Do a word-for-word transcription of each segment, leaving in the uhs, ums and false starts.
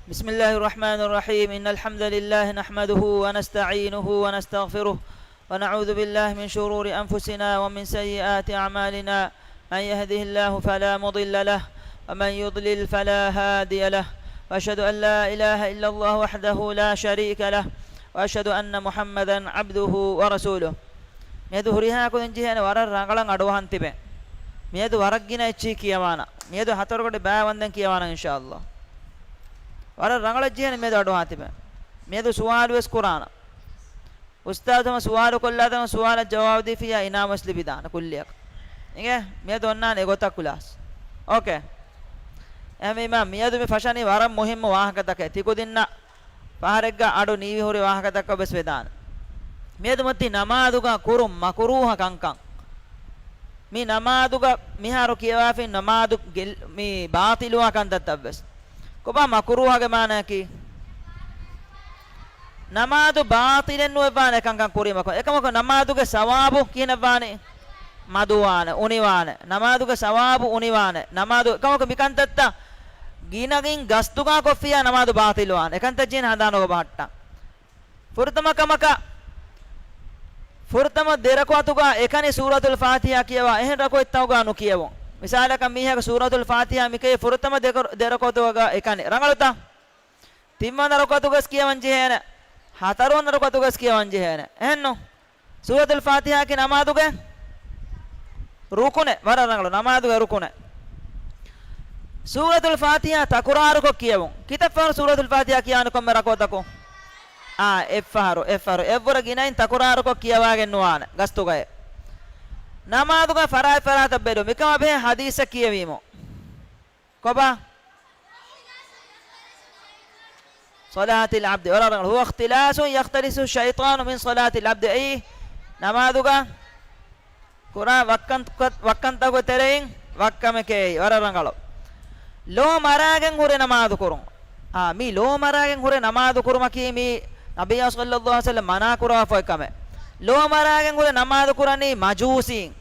بسم الله الرحمن الرحيم. إن الحمد لله نحمده ونستعينه ونستغفره، ونعوذ بالله من شرور أنفسنا ومن سيئات أعمالنا. من يهده الله فلا مضل له، ومن يضلل فلا هادي له، وأشهد أن لا إله إلا الله وحده لا شريك له، وأشهد أن محمدا عبده ورسوله. މިއަދު ހުރިހާ ކުދިން ޖެހޭނެ ވަރަށް ރަނގަޅަށް އަޑުއަހަން ތިބެ. މިއަދު ވަރަށް ގިނަ އެއްޗިހި ކިޔަވާނަ. މިއަދު ހަތަރު ގޮނޑި ބައި ވަންދެން ކިޔަވާނަ އިންޝާﷲ. ވަރަށް ރަނގަޅަށް ޖެހޭނެ މިއަދު އަޑުއަހާ ތިބެ. މިއަދު ސުވާލު ވެސް ކުރާނަ. އުސްތާޛު ހަމަ ސުވާލު ކޮށްލާތަން ސުވާލަށް ޖަވާބު ދީފިއްޔާ އިނާމު ވެސް ލިބިދާނެ ކުއްލިއަކަށް. އިނގޭ؟ މިއަދު އޮންނާނެ އެގޮތަށް ކްލާސް. އޯކޭ. އެހެންވީމާ މިއަދު މި ފަށަނީ ވަރަށް މުހިއްމު ވާހަކަތަކެއް. ތިކުދިންނަށް ފަހަރެއްގަ އަޑު ނީވި ހުރި ވާހަކަތަކަށް ވެސް ވެދާނެ. މިއަދު މަތީ ނަމާދުގަ ކުރުން މަކުރޫހަ ކަންކަން. މި ނަމާދުގަ މިހާރު ކިޔަވާފިން ނަމާދު ގެއްލް-، މި ބާޠިލުވާ ކަންތައްތައް ވެސް. ކޮބާ މަކުރޫހަގެ މާނައަކީ؟ ނަމާދު ބާޠިލެއް ނުވެވާނެ އެކަންކަން ކުރީމަކޮށް. އެކަމަކު ނަމާދުގެ ސަވާބު ކިހިނެއްވާނީ؟ މަދުވާނެ، އުނިވާނެ. ނަމާދުގެ ސަވާބު އުނިވާނެ. ނަމާދު އެކަމަކު މިކަންތައްތައް ގިނަގިން ގަސްތުގާ ކޮށްފިއްޔާ ނަމާދު ބާޠިލުވާނެ. އެކަންތައް ޖެހޭނެ ހަނދާނުގަ ބަހައްޓާ. ފުރަތަމަ ކަމަކަށް، ފުރަތަމަ ދެ ރަކުޢަތުގަ އެކަނި ސޫރަތުލް ފާތިޙާ ކިޔަވާ، އެހެން ރަކުޢަތްތަކުގަ ނުކިޔެވުން. މިސާލަކަށް މީހަކު ސޫރަތުލް ފާތިޙާ މިކައި ފުރަތަމަ ދެ ކަ-، ދެ ރަކުޢަތުގަ އެކަނި. ރަނގަޅުތަ؟ ތިންވަނަ ރަކުޢަތުގަސް ކިޔަވަން ޖެހޭނެ. ހަތަރުވަނަ ރަކުޢަތުގަސް ކިޔަވަން ޖެހޭނެ. އެހެންނު؟ ސޫރަތުލް ފާތިޙާއަކީ ނަމާދުގެ ރުކުނެއް. ވަރަށް ރަނގަޅު. ނަމާދުގެ ރުކުނެއް. ސޫރަތުލް ފާތިޙާ ތަކުރާރުކޮށް ކިޔެވުން. ކިތައް ފަހަރު ސޫރަތުލް ފާތިޙާ ކިޔާނެ ކޮންމެ ރަކުޢަތަކު؟ އާ، އެއްފަހަރު، އެއްފަހަރު. އެއްވުރެ ގިނައިން ތަކުރާރުކޮށް ކިޔަވާގެން ނުވާނެ ގަސްތުގައި. ނަމާދުގަ ފަރާތް ފަރާތަށް ބެލުން. މިކަމާ ބެހޭ ޙަދީޘެއް ކިޔެވީމު. ކޮބާ؟ صلاة العبد. ވަރަށް ރަނގަޅު. هو اختلاس يختلس الشيطان من صلاة العبد. އެއީ ނަމާދުގަ ކުރާ ވައްކަން-، ވައްކަންތަކުގެ ތެރެއިން ވައްކަމެކޭ. ވަރަށް ރަނގަޅު. ލޯ މަރާގެން ހުރެ ނަމާދު ކުރުން. އާ، މީ ލޯ މަރާގެން ހުރެ ނަމާދު ކުރުމަކީ މީ ނަބިއްޔާ ޞައްލައްލާހު ޢަލައިހި ވަސައްލަމް މަނާ ކުރައްވާފައި ކަމެއް. ލޯ މަރާގެން ހުރެ ނަމާދު ކުރަނީ މަޖޫސީން،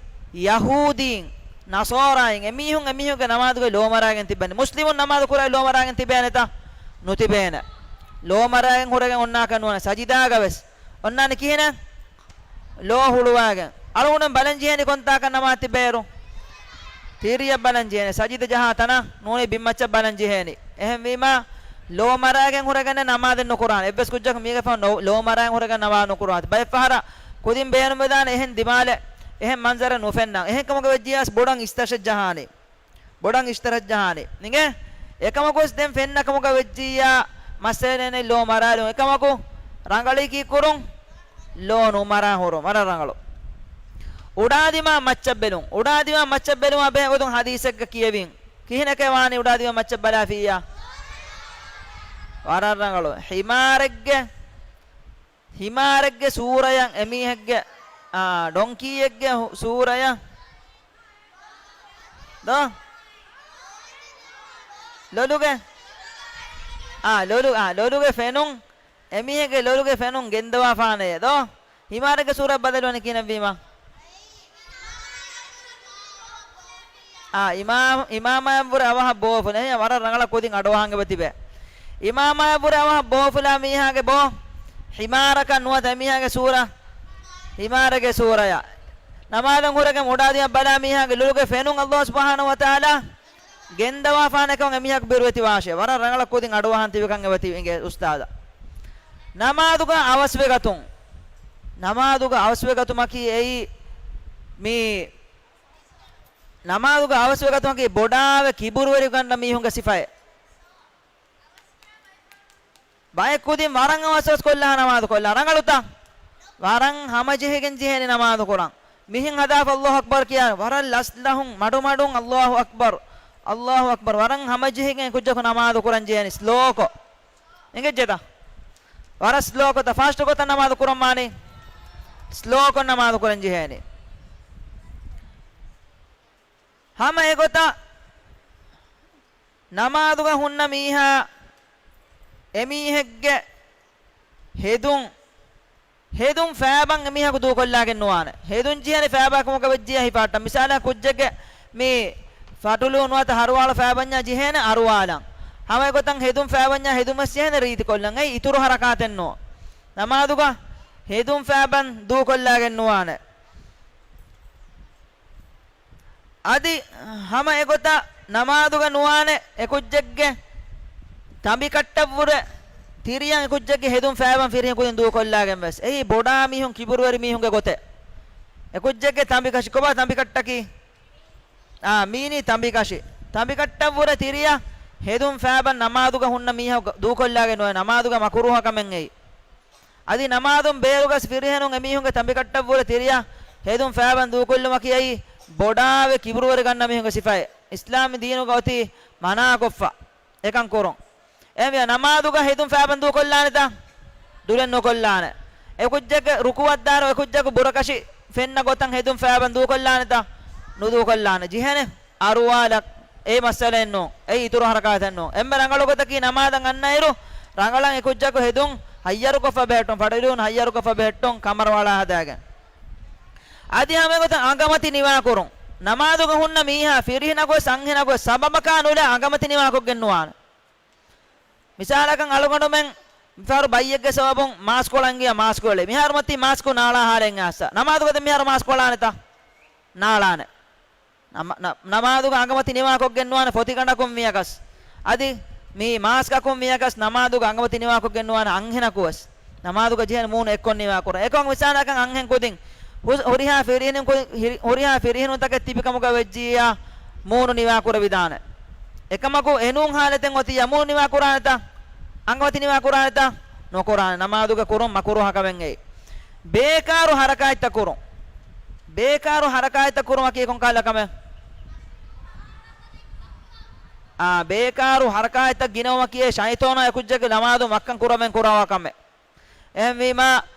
ޔަހޫދީން، ނަޞާރާއިން. އެމީހުން އެމީހުންގެ ނަމާދުގައި ލޯ މަރާގެން ތިއްބެނީ. މުސްލިމުން ނަމާދު ކުރާ ލޯ މަރާގެން ތިބޭނެތަ؟ ނުތިބޭނެ. ލޯ މަރާގެން ހުރެގެން އޮންނާކަށް ނުވާނެ. ސަޖިދާގަ ވެސް އޮންނާނެ ކިހިނެއް؟ ލޯ ހުޅުވާގެން. އަޅުގަނޑު ބަލަން ޖެހޭނީ ކޮންތާކަށް ނަމާދު ތިއްބޭއިރު؟ ތިރިއަށް ބަލަން ޖެހޭނެ. ސަޖިދަ ޖަހާ ތަނަށް ނޫނީ ބިންމައްޗަށް ބަލަން ޖެހޭނީ. އެހެންވީމާ، ލޯ މަރާގެން ހުރެގެން ނަމާދެއް ނުކުރާނެ. އެއްވެސް ކުއްޖަކު މީގެ ފަހުން ލޯ، ލޯ މަރާގެން ހުރެގެން ނަމާދު ނުކުރާތި. ބައެއްފަހަރަށް ކުދިން ބޭނުންވެދާނެ އެހެން ދިމާލެއް، އެހެން މަންޒަރެއް ނުފެންނަން. އެހެން ކަމުގަ ވެއްޖިއްޔާސް ބޮޑަށް އިސްތަށެއް ޖަހާނީ. ބޮޑަށް އިސްތަށެއް ޖަހާނީ. އިނގޭ؟ އެކަމަކުވެސް ދެން ފެންނަ ކަމުގަ ވެއްޖިއްޔާ މައްސަލައެއް ނެތް ލޯ މަރާލުން. އެކަމަކު ރަނގަޅީ ކީއްކުރުން؟ ލޯ ނުމަރާ ހުރުން. ވަރަށް ރަނގަޅު. އުޑާދިމާ މައްޗަށް ބެލުން. އުޑާދިމާ މައްޗަށް ބެލުމާ ބެހޭ ގޮތުން ޙަދީޘެއްގަ ކިޔެވިން. ކިހިނެކޭ ވާނީ އުޑާދިމާ މައްޗަށް ބަލާފިއްޔާ؟ ވަރަށް ރަނގަޅު. ހިމާރެއްގެ، ހިމާރެއްގެ ސޫރަޔަށް އެމީހެއްގެ، އާ، ޑޮންކީއެއްގެ ހު-، ސޫރަޔަށް. ދޯ؟ ލޮލުގެ، އާ، ލޮލު-، އާ، ލޮލުގެ ފެނުން، އެމީހެއްގެ ލޮލުގެ ފެނުން ގެންދަވާފާނެޔޭ. ދޯ؟ ހިމާރެއްގެ ސޫރަތް ބަދަލުވަނީ ކިހިނެއްވީމަ؟ އާ، އިމާ-، އިމާމާއަށްވުރެ އަވަހަށް ބޯފުޅު. އެހެން ވަރަށް ރަނގަޅަށް ކުދިން އަޑުއަހަން އެބަތިބޭ. އިމާމާއަށްވުރެ އަވަހަށް ބޯފުޅާ މީހާގެ ބޯ ހިމާރަކަށް ނުވަތަ އެމީހާގެ ސޫރަ ހިމާރެއްގެ ސޫރަޔަށް. ނަމާދުން ހުރެގެން އުޑާދިމަ ބަލާ މީހާގެ ލޮލުގެ ފެނުން ﷲ ސުބްޙާނަހޫ ވަތަޢާލާ ގެންދަވާފާނެކަމަށް އެމީހަކު ބިރުވެތިވާށޭ. ވަރަށް ރަނގަޅަށް ކުދިން އަޑުއަހަން ތިބިކަން އެބަތިބި އިނގޭ އުސްތާޛާ. ނަމާދުގަ އަވަސްވެގަތުން. ނަމާދުގަ އަވަސްވެގަތުމަކީ އެއީ މި ނަމާދުގަ އަވަސްވެގަތުމަކީ ބޮޑާވެ ކިބުރުވެރިކަން މީހުންގެ ސިފައެއް. ބައެއް ކުދިން ވަރަށް އަވަސް އަވަސް ކޮށްލާ ނަމާދު ކޮށްލާ. ރަނގަޅުތަ؟ ވަރަށް ހަމަޖެހިގެން ޖެހޭނެ ނަމާދު ކުރަން. މިހެން ހަދާފަ ﷲ އަކްބަރު ކިޔާ ވަރަށް ލަސްލަހުން މަޑުމަޑުން ﷲ އަކްބަރު، ﷲ އަކްބަރު. ވަރަށް ހަމަޖެހިގެން ކުއްޖަކު ނަމާދު ކުރަން ޖެހޭނެ ސްލޯކޮށް. އެނގެއްޖެތަ؟ ވަރަށް ސްލޯކޮށް ތަ ފާސްޓް ކޮށްތަ ނަމާދު ކުރަން ވާނީ؟ ސްލޯކޮށް ނަމާދު ކުރަން ޖެހޭނީ. ހަމަ އެގޮތަށް ނަމާދުގަ ހުންނަ މީހާ އެމީހެއްގެ ހެދުން، ހެދުން ފައިބަން އެމީހަކު ދޫކޮށްލާގެން ނުވާނެ. ހެދުން ޖެހޭނެ ފައިބަކުމުގަ ވެއްޖިޔާ ހިފާއްޓަން. މިސާލަކަށް ކުއްޖެއްގެ މި ފަޓުލޫ ނުވަތަ ހަރުވާޅު ފައިބަންޏާ ޖެހޭނެ އަރުވާލަން. ހަމައެގޮތަށް ހެދުން ފައިބަންޏާ ހެދުން ވެސް ޖެހޭނެ ރީތިކޮށްލަން. އެއީ އިތުރު ހަރަކާތެއް ނޫން. ނަމާދުގަ ހެދުން ފައިބަން ދޫކޮށްލާގެން ނުވާނެ. އަދި ހަމަ އެގޮތަށް ނަމާދުގަ ނުވާނެ އެކުއްޖެއްގެ ތަނބިކައްޓަށްވުރެ ތިރިޔަށް އެކުއްޖެއްގެ ހެދުން ފައިބަން ފިރިހެން ކުދިން ދޫކޮށްލާގެން ވެސް. އެއީ ބޮޑާ މީހުން ކިބުރުވެރި މީހުންގެ ގޮތެއް. އެކުއްޖެއްގެ ތަނބިކަށި، ކޮބާ ތަނބިކައްޓަކީ؟ އާ، މީނީ ތަނބިކަށި. ތަނބިކައްޓަށްވުރެ ތިރިޔަށް ހެދުން ފައިބަން ނަމާދުގަ ހުންނަ މީހަކު ދޫކޮށްލާގެން ނުވޭ، ނަމާދުގަ މަކުރޫހަކަމެއް އެއީ. އަދި ނަމާދުން ބޭރުގަސް ފިރިހެނުން އެމީހުންގެ ތަނބިކައްޓަށްވުރެ ތިރިޔަށް ހެދުން ފައިބަން ދޫކޮށްލުމަކީ އެއީ ބޮޑާވެ ކިބުރުވެރި ގަންނަ މީހުންގެ ސިފައެއް. އިސްލާމް ދީނުގަ އޮތީ މަނާކޮށްފަ އެކަން ކުރުން. އެހެންވިޔަ ނަމާދުގަ ހެދުން ފައިބަން ދޫކޮށްލާނެތަ؟ ދުލެއް ނުކޮށްލާނެ. އެކުއްޖެއްގެ ރުކޫއަށްދާއިރު އެކުއްޖަކު ބުރަކަށި ފެންނަ ގޮތަށް ހެދުން ފައިބަން ދޫކޮށްލާނެތަ؟ ނުދޫކޮށްލާނެ. ޖެހޭނެ އަރުވާލަށް. އެއީ މައްސަލައެއް ނޫން. އެއީ އިތުރު ހަރަކާތެއް ނޫން. އެންމެ ރަނގަޅު ގޮތަކީ ނަމާދަށް އަންނައިރު ރަނގަޅަށް އެކުއްޖަކު ހެދުން ހައްޔަރުކޮށްފަ ބެހެއްޓުން، ފަޑިރުވުން ހައްޔަރުކޮށްފަ ބެހެއްޓުން، ކަމަރު އަޅާ ހަދާގެން. އަދި ހަމައެގޮތަށް އަނގަމަތި ނިވާކުރުން. ނަމާދުގަ ހުންނަ މީހާ ފިރިހެނަކުވެސް އަންހެނަކުވެސް ސަބަބަކާ ނުލާ އަނގަމަތި ނިވާކޮށްގެން ނުވާނެ. މިސާލަކަށް އަޅުގަނޑުމެން މިފަހަރު ބައްޔެއްގެ ސަބަބުން މާސްކޮޅަށް އިނގިޔާ މާސްކޮޅެއް. މިހާރު މަތީ މާސްކު ނާޅާ ހާލެއް އައްސަ. ނަމާދުގަ ދެން މިހާރު މާސްކޮޅާނެތަ؟ ނާޅާނެ. ނަމ-، ނަ-، ނަމާދުގަ އަނގަމަތި ނިވާކޮށްގެން ނުވާނެ ފޮތިގަނޑަކުން މިއަކަސް. އަދި މި މާސްކަކުން މިއަކަސް ނަމާދުގަ އަނގަމަތި ނިވާކޮށްގެން ނުވާނެ އަންހެނަކުވެސް. ނަމާދުގަ ޖެހޭނެ މޫނު އެއްކޮށް ނިވާކުރަން. އެކަމަކު މިސާލަކަށް އަންހެން ކުދިން ހު-، ހުރިހާ ފިރިހެނުން ކު-، ހިރި-، ހުރިހާ ފިރިހެނުންތަކެއް ތިބިކަމުގަ ވެއްޖިއްޔާ މޫނު ނިވާކުރެވިދާނެ. އެކަމަކު އެނޫން ހާލަތެއް އޮތިއްޔާ މޫނު ނިވާކުރާނެތަ؟ އަނގަމަތި ނިވާކުރާނެތަ؟ ނުކުރާނެ. ނަމާދުގަ ކުރުން މަކުރޫހަކަމެއް އެއީ. ބޭކާރު ހަރަކާތްތައް ކުރުން. ބޭކާރު ހަރަކާތްތައް ކުރުމަކީ ކޮންކަހަލަ ކަމެއް؟ އާ، ބޭކާރު ހަރަކާތްތައް ގިނަވުމަކީ ޝައިޠާނާ އެކުއްޖެއްގެ ނަމާދު މައްކަން ކުރަމެން ކުރާ ކަމެއް. އެހެންވީމާ،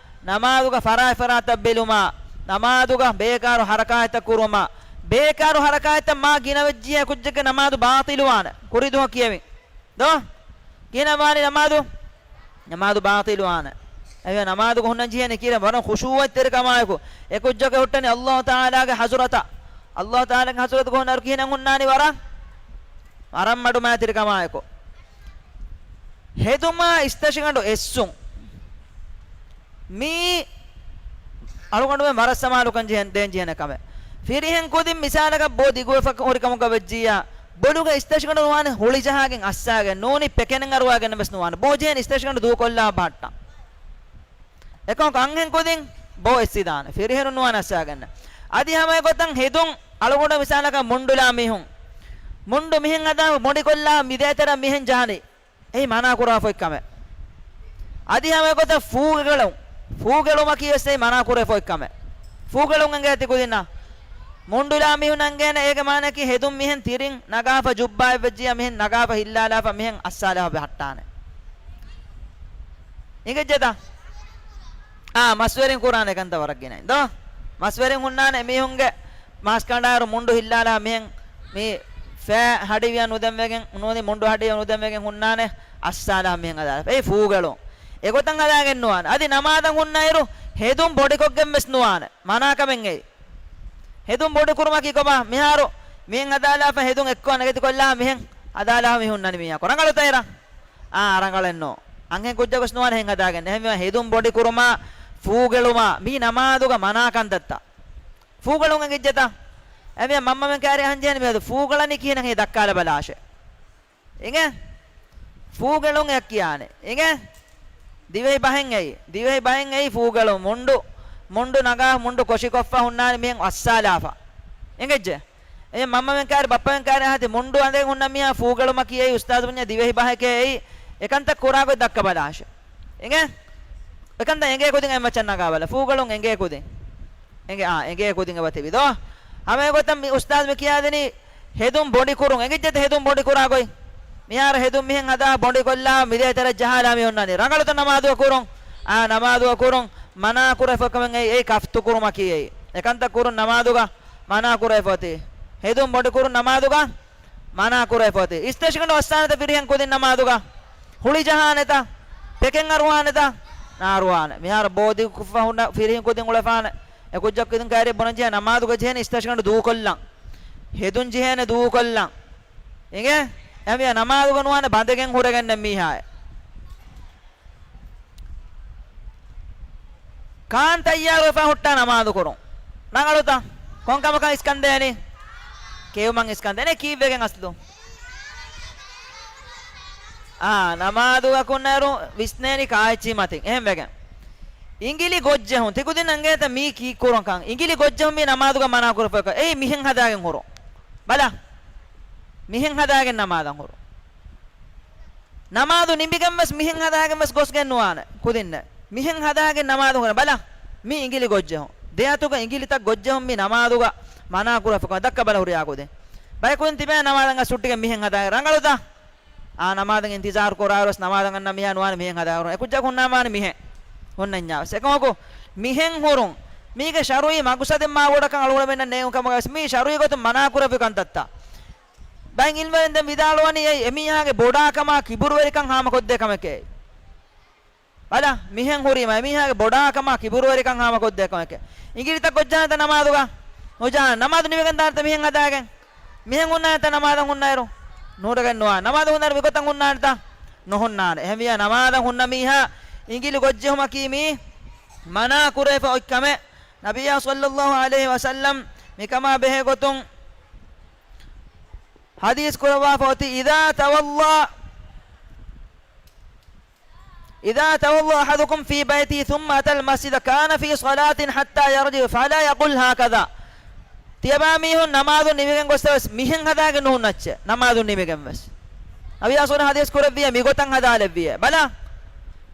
ނަމާދުގަ ފަރާތްފަރާތްތައް ބެލުމާ، ނަމާދުގަ ބޭކާރު ހަރަކާތްތައް ކުރުމާ، ބޭކާރު ހަރަކާތްތައް މާ ގިނަވެއްޖިޔާ އެކުއްޖެއްގެ ނަމާދު ބާޠިލުވާނެ. ކުރީ ދުވަހު ކިޔެވިން. ދޯ؟ ކިހިނެއްވާނީ ނަމާދު؟ ނަމާދު ބާޠިލުވާނެ. އެހެންވެ ނަމާދުގަ ހުންނަން ޖެހޭނެ ކީރަ ވަރަށް ޚުޝޫޢަތްތެރިކަމާއެކު. އެކުއްޖަކު ހުއްޓަނީ ﷲ ތަޢާލާގެ ޙަޟްރަތަށް. ﷲ ތަޢާލާގެ ޙަޟްރަތުގަ ހުންނައިރު ކިހިނެއް ހުންނާނީ ވަރަށް؟ ވަރަށް މަޑުމައިތިރިކަމާއެކު. ހެދުމާ އިސްތަށިގަނޑު އެއްސުން. މީ އަޅުގަނޑުމެން ވަރަށް ސަމާލުކަން ޖެހެން، ދޭން ޖެހޭނެ ކަމެއް. ފިރިހެން ކުދިން މިސާލަކަށް ބޯ ދިގުވެފަ ހުރި ކަމުގަ ވެއްޖިއްޔާ، ބޮލުގަ އިސްތަށިގަނޑު ނުވާނެ ހުޅިޖަހާގެން އައްސާގެން ނޫނީ ޕެކެނެއް އަރުވާގެން ވެސް ނުވާނެ. ބޯ ޖެހޭނެ އިސްތަށިގަނޑު ދޫކޮށްލާ ބަހައްޓަން. އެކަމަކު އަންހެން ކުދިން ބޯ އެއްސިދާނެ. ފިރިހެނުން ނުވާނެ އައްސާގެން. އަދި ހަމައެގޮތަށް ހެދުން އަޅުގަނޑު މިސާލަކަށް މުންޑުލާ މީހުން. މުންޑު މިހެން ހަދާ މޮޑިކޮށްލާ މިދޭތެރެއަށް މިހެން ޖަހަނީ. އެއީ މަނާކުރާފައި ކަމެއް. އަދި ހަމައެގޮތަށް ފޫގެޅުން. ފޫގެޅުމަކީ ވެސް އެއީ މަނާކުރެފައި ކަމެއް. ފޫގެޅުން އެނގޭތި ކުދިންނަށް. މުންޑުލާ މީހުން އެނގޭނެ އޭގެ މާނައަކީ ހެދުން މިހެން ތިރިން ނަގާފަ ޖުއްބާއެއް ވެއްޖިއްޔާ މިހެން ނަގާފަ ހިއްލާލާފަ މިހެން އައްސާލާފަ ބަހައްޓާނެ. އިނގިއްޖެތަ؟ އާ، މަސްވެރިން ކުރާނެ ކަންތައް ވަރަށް ގިނައިން ދޯ؟ މަސްވެރިން ހުންނާނެ މީހުންގެ މާސް ކަނޑާއިރު މުންޑު ހިއްލާލާ މިހެން މި ފައި ހަޑިވިޔަ ނުދެންވެގެން ނޫނީ މުންޑު ހަޑިވިޔަ ނުދެންވެގެން ހުންނާނެ އައްސާލާ މިހެން ހަދާލާ. އެއީ ފޫގެޅުން. އެގޮތަށް ހަދާގެން ނުވާނެ. އަދި ނަމާދަށް ހުންނައިރު ހެދުން ބޮޑިކޮށްގެން ވެސް ނުވާނެ. މަނާކަމެއް އެއީ. ހެދުން ބޮޑިކުރުމަކީ ކޮބާ؟ މިހާރު މިހެން ހަދާލާފަ ހެދުން އެއްކޮށް ނެގެތިކޮށްލާ މިހެން ހަދާލާފަ މި ހުންނަނީ މީހާ. ރަނގަޅުތަ އޭރަށް؟ އާ، ރަނގަޅެއް ނޫން. އަންހެން ކުއްޖަކުވެސް ނުވާނެ ހެން ހަދާގެން. އެހެންވީމަ ހެދުން ބޮޑިކުރުމާ، ފޫގެޅުމާ، މީ ނަމާދުގަ މަނާ ކަންތައްތައް. ފޫގެޅުން އެނގިއްޖެތަ؟ އެމީހާ މަންމަމެން ކައިރި އަހަން ޖެހޭނެ މިއަދު ފޫގެޅަނީ ކިހިނެއް ހެން ދައްކާލަ ބަލާށޭ. އިނގޭ؟ ފޫގެޅުން އެއަށް ކިޔާނެ. އިނގޭ؟ ދިވެހި ބަހެއް އެއީ. ދިވެހި ބަހެއް އެއީ ފޫގެޅުން. މުންޑު، މުންޑު ނަގާ، މުންޑު ކޮށިކޮށްފަ ހުންނާނެ މިހެން އައްސާލާފަ. އިނގިއްޖެ؟ އެ މަންމަމެން ކާރި، ބައްޕަމެން ކާރި އަހަތި މުންޑު އަނދެން ހުންނަ މީހާ ފޫގެޅުމަކީ އެއީ އުސްތާޒު ބުންޏަ ދިވެހި ބަހެކޭ އެއީ. އެކަންތައް ކުރާ ގޮތް ދައްކަ ބަލާށެ. އިނގޭ؟ އެކަންތައް އެނގޭ ކުދިން އެ މައްޗަށް ނަގާބަލަ. ފޫގެޅުން އެނގޭ ކުދިން. އެނގޭ، އާ، އެނގޭ ކުދިން އެބަ ތިބި ދޯ. ހަމަ އެގޮތަށް މި އުސްތާޒު މި ކިޔާދިނީ ހެދުން ބޮޑިކުރުން. އެނގިއްޖެތަ ހެދުން ބޮޑިކުރާ ގޮތް؟ މިހާރު ހެދުން މިހެން ހަދާ ބޮޑިކޮށްލާ މިދޭތެރެ ޖަހާލާ މި ހުންނަނީ. ރަނގަޅުތަ ނަމާދުގަ ކުރުން؟ އާ، ނަމާދުގަ ކުރުން މަނާ ކުރެފަ ކަމެއް އެއީ، އެއީ ކަފްތު ކުރުމަކީ އެއީ. އެކަންތައް ކުރުން ނަމާދުގަ މަނާ ކުރެފަ އޮތީ. ހެދުން ބޮޑިކުރުން ނަމާދުގަ މަނާ ކުރެފަ އޮތީ. އިސްތަށިގަނޑު އައްސާނެތަ ފިރިހެން ކުދިން ނަމާދުގަ؟ ހުޅި ޖަހާނެތަ؟ ޕެކެން އަރުވާނެތަ؟ ނާރުވާނެ. މިހާރު ބޯ ދިގުކޮށްފަ ހުންނަ ފިރިހެން ކުދިން އުޅެފާނެ. އެ ކުއްޖަކު ކުދިން ކައިރި ބުނަން ޖެހޭ ނަމާދުގަ ޖެހޭނެ އިސްތަށިގަނޑު ދޫކޮށްލަން. ހެދުން ޖެހޭނެ ދޫކޮށްލަން. އިނގޭ؟ އެހެންވިޔާ ނަމާދުގަ ނުވާނެ ބަނދެގެން ހުރެގެންނެއް މީހާއެއް. ކާން ތައްޔާރުވެފަ ހުއްޓާ ނަމާދު ކުރުން. ރަނގަޅުތަ؟ ކޮންކަމަކަށް އިސްކަންދޭނީ؟ ކެއުމަށް އިސްކަންދޭނެ. ކީއްވެގެން އަސްލު؟ އާ، ނަމާދުގަ ކުންނައިރު ވިސްނޭނީ ކާއެއްޗިހި މަތިން. އެހެންވެގެން. އިނގިލި ގޮށްޖެހުން. ތިކުދިން އަނގޭތަ މީ ކީއްކުރަންކަން. އިނގިލި ގޮށްޖެހުން މީ ނަމާދުގަ މަނާކުރެފައިކަން. އެއީ މިހެން ހަދާގެން ހުރުން. ބަލަ. މިހެން ހަދާގެން ނަމާދަށް ހުރުން. ނަމާދު ނިމިގެން ވެސް މިހެން ހަދާގެން ވެސް ގޮސްގެން ނުވާނެ ކުދިންނެއް. މިހެން ހަދާގެން ނަމާދު ހުރެ ބަލަ. މި އިނގިލި ގޮށްޖެހުން. ދެއަތުގަ އިނގިލިތައް ގޮށްޖެހުން މި ނަމާދުގަ މަނާކުރެފަކަމަށް ދައްކަބަލަ ހުރިހާ ކުދިން. ބައެއް ކުދިން ތިބޭ ނަމާދަށް ސުއްޓިގެން މިހެން ހަދާގެން ރަނގަޅުތަ؟ އާ، ނަމާދަށް އިންތިޒާރު ކުރާއިރު ވެސް ނަމާދަށް އަންނަ މީހާ ނުވާނެ މިހެން ހަދާގެން. އެކުއްޖާ ހުންނާމާނެ މިހެން. ހުންނަންޏާ ވެސް. އެކަމަކު މިހެން ހުރުން. މީގެ ޝަރުއީ މަގުސަދެއް މާ ބޮޑަކަށް އަޅުގަނޑުމެންނަށް ނޭނގު ކަމަކަށް ވެސް މީ ޝަރުއީ ގޮތުން މަނާކުރެއްވި ކަންތައްތައް. ބައެއް އިލްމުވެރިން ދެން ވިދާޅުވަނީ އެއީ އެމީހާގެ ބޮޑާކަމާ ކިބުރުވެރިކަން ހާމަކޮށްދޭ ކަމެކޭ. ބަލަ، މިހެން ހުރީމަ އެމީހާގެ ބޮޑާކަމާ ކިބުރުވެރިކަން ހާމަކޮށްދޭ ކަމެކޭ. އިނގިލިތައް ގޮށްޖާނެތަ ނަމާދުގަ؟ ނުޖާނެ. ނަމާދު ނިމިގެން ދާނެތަ މިހެން ހަދާގެން؟ މިހެން ހުންނާނެތަ ނަމާދަށް ހުންނައިރު؟ ނުހުރެގެން ނުވާނެ. ނަމާދަށް ހުންނައިރު މިގޮތަށް ހުންނާނެތަ؟ ނުހުންނާނެ. އެހެންވިޔާ ނަމާދަށް ހުންނަ މީހާ އިނގިލި ގޮށްޖެހުމަކީ މީ މަނާ ކުރެވިފަ އޮތް ކަމެއް. ނަބިއްޔާ ޞައްލައްލާހު ޢަލައިހި ވަސައްލަމް މިކަމާ ބެހޭ ގޮތުން ޙަދީޘް ކުރައްވާފަ އޮތީ، إذا تولى، إذا تولى أحدكم في بيته ثم أتى المسجد كان في صلاة حتى يرجع فلا يقل هكذا. ތިޔަބާ މީހުން ނަމާދު ނިމިގެން ގޮސް ވެސް މިހެން ހަދާގެން ނުހުންނައްޗެ. ނަމާދު ނިމިގެން ވެސް. ނަބިއްޔާ ޞައްލައްލާހު ޢަލައިހި ވަސައްލަމް ޙަދީޘް ކުރެއްވިއޭ މިގޮތަށް ހަދާލެއްވިއޭ. ބަލަ.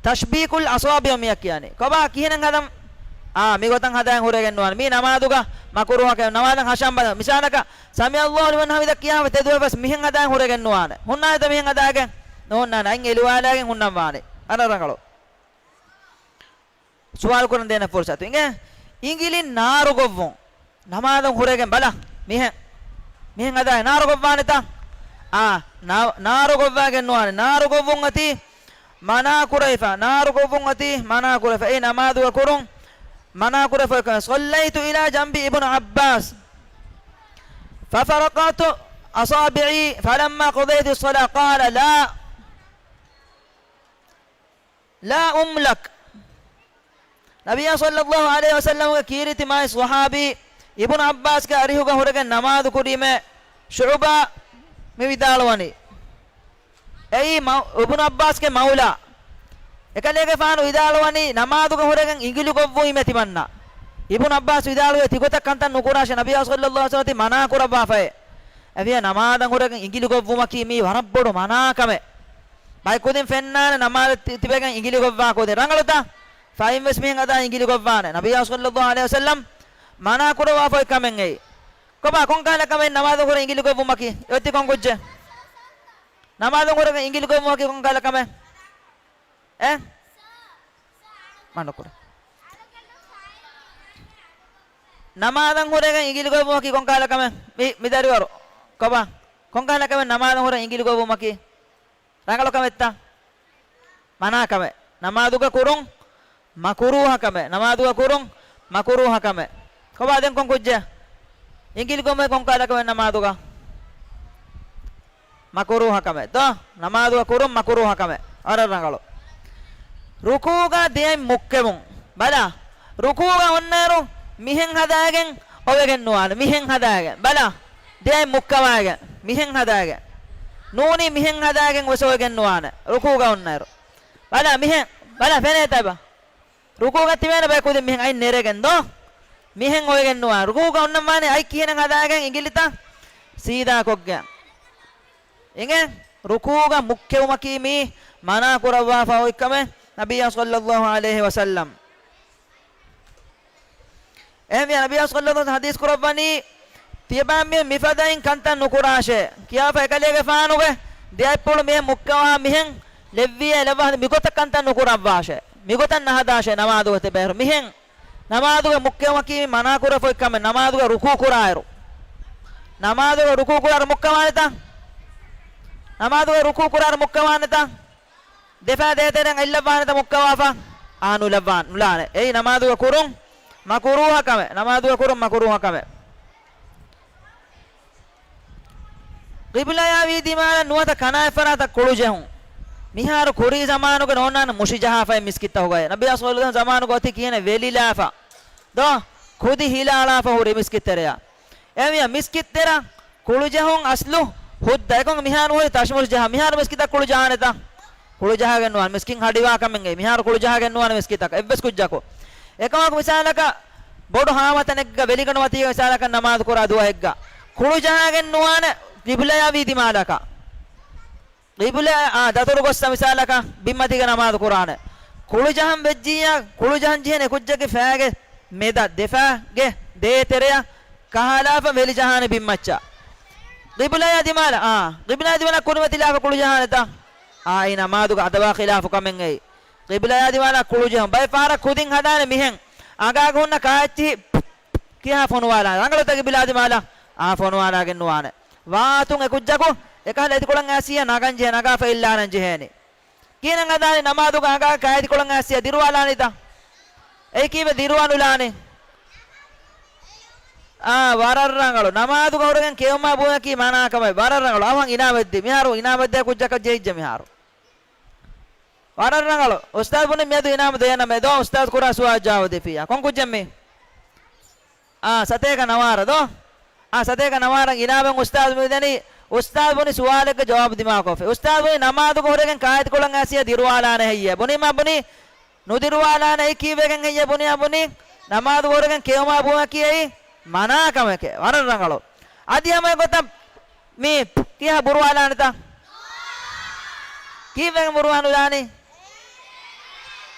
تشبيك الأصابع މިއަށް ކިޔަނީ. ކޮބާ ކިހިނެއް ހަދަން؟ އާ، މިގޮތަށް ހަދާގެން ހުރެގެން ނުވާނެ. މީ ނަމާދުގަ މަކުރޫހަކަށް ނަމާދަށް ހަށަނބަ. މިސާލަކަށް، سمع الله لمن حمده ކިޔާފަ ތެދުވެފަސް މިހެން ހަދާގެން ހުރެގެން ނުވާނެ. ހުންނާނެތަ މިހެން ހަދާގެން؟ ނުހުންނާނެ. އަތް އެލިވާލާގެން ހުންނަން ވާނެ. އަނެއް ރަނގަޅު. ސުވާލު ކުރަން ދޭނެ ފުރުސަތު. އިނގޭ؟ އިނގިލިން ނާރު ގޮއްވުން. ނަމާދުން ހުރެގެން ބަލަ. މިހެން. މިހެން ހަދާ ނާރު ގޮއްވާނެތަ؟ އާ، ނާ-، ނާރު ގޮއްވާގެން ނުވާނެ. ނާރު ގޮއްވުން އޮތީ މަނާ ކުރެވިފަ. ނާރު ގޮއްވުން އޮތީ މަނާ ކުރެވިފަ. އެއީ ނަމާދުގަ ކުރުން މަނާ ކުރެވިފަ. صليت إلى جنب ابن عباس ففرقت أصابعي فلما قضيت الصلاة قال لا لا أملك. ނަބިއްޔާ ޞައްލައްލާހު ޢަލައިހި ވަސައްލަމްގެ ކީރިތި މާތް ޞަޙާބީ އިބުނު ޢައްބާސްގެ އަރިހުގަ ހުރެގެން ނަމާދު ކުރީމޭ ޝުޢުބާ މި ވިދާޅުވަނީ. އެއީ މަ-، އިބުނު ޢައްބާސްގެ މައުލާ. އެކަލޭގެފާނު ވިދާޅުވަނީ ނަމާދުގަ ހުރެގެން އިނގިލި ގޮއްވުއިމޭ ތިމަންނަ. އިބުނު ޢައްބާސް ވިދާޅުވޭ ތިގޮތަށް ކަންތައް ނުކުރާށޭ ނަބިއްޔާ ޞައްލައްލާހު ޢަލައިހި ވަސައްލަމް މަނާ ކުރައްވާފައޭ. އެހެންވިޔަ ނަމާދަށް ހުރެގެން އިނގިލި ގޮއްވުމަކީ މީ ވަރަށް ބޮޑު މަނާ ކަމެއް. ބައެއް ކުދިން ފެންނާނެ ނަމާދަށް ތި-، ތިބެގެން އިނގިލި ގޮއްވާ ކުދިން. ރަނގަޅުތަ؟ ފައިން ވެސް މިހެން ހަދާ އިނގިލި ގޮއްވާނެ. ނަބިއްޔާ ޞައްލައްލާހު ޢަލައިހި ވަސައްލަމް މަނާ ކުރައްވާފަ އޮތް ކަމެއް އެއީ. ކޮބާ ކޮންކަހަލަ ކަމެއް ނަމާދަށް ހުރެ އިނގިލި ގޮއްވުމަކީ؟ އޮތް ތި ކޮން ކުއްޖެއް؟ ނަމާދަށް ހުރެ އިނގިލި ގޮއްވުމަކީ ކޮންކަހަލަ ކަމެއް؟ އެ؟ މަނުކުރެ. ނަމާދަށް ހުރެގެން އިނގިލި ގޮއްވުމަކީ ކޮންކަހަލަ ކަމެއް؟ މި-، މި ދަރިވަރު. ކޮބާ؟ ކޮންކަހަލަ ކަމެއް ނަމާދަށް ހުރެ އިނގިލި ގޮއްވުމަކީ؟ ރަނގަޅު ކަމެއްތަ؟ މަނާ ކަމެއް. ނަމާދުގަ ކުރުން މަކުރޫހަ ކަމެއް. ނަމާދުގަ ކުރުން މަކުރޫހަ ކަމެއް. ކޮބާ ދެން ކޮން ކުއްޖެއް؟ އިނގިލި ގޮއްވުމެއް ކޮންކަހަލަ ކަމެއް ނަމާދުގަ؟ މަކުރޫހަ ކަމެއް. ދޯ؟ ނަމާދުގަ ކުރުން މަކުރޫހަ ކަމެއް. ވަރަށް ރަނގަޅު. ރުކޫގަ ދެއަތް މުއްކެވުން. ބަލަ. ރުކޫގަ އޮންނައިރު މިހެން ހަދާގެން އޮވެގެން ނުވާނެ. މިހެން ހަދާގެން. ބަލަ. ދެއަތް މުއްކަވާގެން. މިހެން ހަދާގެން. ނޫނީ މިހެން ހަދާގެން ވެސް އޮވެގެން ނުވާނެ. ރުކޫގަ އޮންނައިރު. ބަލަ މިހެން. ބަލަ ފެނޭތަ އެބަ؟ ރުކޫގަ ތިބޭނެ ބައެއް ކުދިން މިހެން އަތް ނެރެގެން ދޯ؟ މިހެން އޮވެގެން ނުވާ. ރުކޫގަ އޮންނަން ވާނެ އަތް ކިހިނެއް ހަދާގެން އިނގިލިތައް ސީދާ ކޮށްގެން. އިނގޭ؟ ރުކޫގަ މުއްކެވުމަކީ މީ މަނާ ކުރައްވާފަ އޮތް ކަމެއް ނަބިއްޔާ ޞައްލައްލާހު ޢަލައިހި ވަސައްލަމް. އެހެންވިޔަ ނަބިއްޔާ ޞައްލައްލާހު ޢަލައިހި ވަސައްލަމް ޙަދީޘް ކުރައްވަނީ، ތިޔަބައިމީހުން މިފަދައިން ކަންތައް ނުކުރާށޭ. ކިޔާފަ އެކަލޭގެފާނުގެ ދެއަތްޕުޅު މިހެން މުއްކަވާ މިހެން ލެއްވިޔޭ ލައްވާ މިގޮތަށް ކަންތައް ނުކުރައްވާށޭ. މިގޮތަށް ނަހަދާށޭ ނަމާދުގަ ތިބޭއިރު. މިހެން ނަމާދުގަ މުއްކެވުމަކީ މި މަނާކުރެފަ އޮތް ކަމެއް. ނަމާދުގަ ރުކޫ ކުރާއިރު. ނަމާދުގަ ރުކޫ ކުރާއިރު މުއްކަވާނެތަ؟ ނަމާދުގަ ރުކޫ ކުރާއިރު މުއްކަވާނެތަ؟ ދެފައި ދޭތެރެއިން އަތްލައްވާނެތަ މުއްކަވާފަ؟ އާ، ނުލައްވާ، ނުލާނެ. އެއީ ނަމާދުގަ ކުރުން މަކުރޫހަ ކަމެއް. ނަމާދުގަ ކުރުން މަކުރޫހަ ކަމެއް. ޤިބްލަޔާ ވީދިމާލަށް ނުވަތަ ކަނާތްފަރާތަށް ކުޅުޖެހުން. މިހާރު ކުރީ ޒަމާނުގަ ނޯންނާނެ މުށި ޖަހާފައި މިސްކިތްތަކުގައި. ނަބީ ޞައްލައްލާހު ޢަލައިހި ވަސައްލަމަ ޒަމާނުގަ އޮތީ ކިހިނެއް ވެލިލާފަ. ދޯ؟ ކުދި ހިލާޅާފަ ހުރި މިސްކިތް ތެރެއަށް. އެހެންވިޔަ މިސްކިތް ތެރެ ކުޅުޖެހުން އަސްލު ހުއްދަ. އެކަމަކު މިހާރު ހުރި ތަށިމުށި ޖަހާ. މިހާރު މިސްކިތަށް ކުޅު ޖަހާނެތަ؟ ކުޅު ޖަހާގެން ނުވާނެ. މިސްކިތް ހަޑިވާ ކަމެއްގައި. މިހާރު ކުޅު ޖަހާގެން ނުވާނެ މިސްކިތަކަށް. އެއްވެސް ކުއްޖަކު. އެކަމަކު މިސާލަކަށް ބޮޑު ހާމަތަނެއްގަ ވެލިގަނޑު މަތީގަ މިސާލަކަށް ނަމާދު ކުރާ ދުވަހެއްގަ ކުޅު ޖަހާގެން ނުވާނެ ޤިބްލަޔާ ވީދިމާލަކަށް. ޤިބުލަ، އާ، ދަތުރު ގޮއްސަ މިސާލަކަށް ބިންމަތީގަ ނަމާދު ކުރާނެ. ކުޅު ޖަހަން ވެއްޖިއްޔާ، ކުޅު ޖަހަން ޖެހޭނެ ކުއްޖަކީ ފައިގެ މެދަށް ދެފާގެ ދޭތެރެއަށް ކަހަލާފަ ވެލި ޖަހާނެ ބިންމައްޗަށް. ޤިބުލަޔާ ދިމާލަށް، އާ، ޤިބުލަޔާ ދިމާލަށް ކުރިމަތިލާފަ ކުޅު ޖަހާނެތަ؟ އާ، އެއީ ނަމާދުގެ އަދަބާ ޚިލާފު ކަމެއް އެއީ. ޤިބުލަޔާ ދިމާލަށް ކުޅު ޖެހުން. ބައެއް ފަހަރަށް ކުދިން ހަދާނެ މިހެން. އަނގާގަ ހުންނަ ކާއެއްޗިހި ކިހާ ފޮނުވާލާނެ. ރަނގަޅުތަ ޤިބުލާ ދިމާލަށް؟ އާ، ފޮނުވާލާގެން ނުވާނެ. ވާތުން އެ ކުއްޖަކު އެކަހަލަ އެތިކޮޅަށް އައިސިއްޔާ ނަގަން ޖެހޭ، ނަގާފަ އެއްލާނަން ޖެހޭނެ. ކިހިނެއް ހަދާނީ ނަމާދުގަ އަނގާ ކާއެތިކޮޅަށް އައިސިއްޔާ ދިރުވާލާނީތަ؟ އެއީ ކީއްވެ ދިރުވަނުލާނީ؟ އާ، ވަރަށް ރަނގަޅު. ނަމާދުގަ ހުރެގެން ކެއުމާ ބުންޏަކީ މަނާ ކަމެއް. ވަރަށް ރަނގަޅު. އަވަން އިނާމެއްދީ. މިހާރު އިނާމެއްދޭ ކުއްޖަކަށް ޖެހިއްޖެ މިހާރު. ވަރަށް ރަނގަޅު. އުސްތާޛު ބުނި މިއަދު އިނާމު ދޭނަމޭ ދޯ، އުސްތާޛު ކުރާ ސުވާލު ޖަވާބު ދެފިއްޔާ. ކޮން ކުއްޖެއް މީ؟ އާ، ސަތޭކަ ނަވާރަ ދޯ؟ އާ، ސަތޭކަ ނަވާރަ އިނާމެއް އުސްތާޛު މި ދެނީ. އުސްތާޛު ބުނި ސުވާލެއްގެ ޖަވާބު ދިމާކޮށްފި. އުސްތާޛު ބުނި ނަމާދުގަ ހުރެގެން ކާއެތިކޮޅަށް އައިސިއްޔާ ދިރުވާލާނެ ހެއްޔޭ؟ ބުނީމާ ބުނީ؟ ނުދިރުވާލާނެ. އެއީ ކީއްވެގެން ހެއްޔޭ ބުނިއްޔާ ބުނީ؟ ނަމާދު ހުރެގެން ކެއުމާ ބުންޏަކީ އެއީ މަނާ ކަމެކޭ. ވަރަށް ރަނގަޅު. އަދި ހަމަ އެގޮތަށް މީ ކިހާ ބުރުވާލާނެތަ؟ ކީއްވެގެން ބުރުވާނުލާނީ؟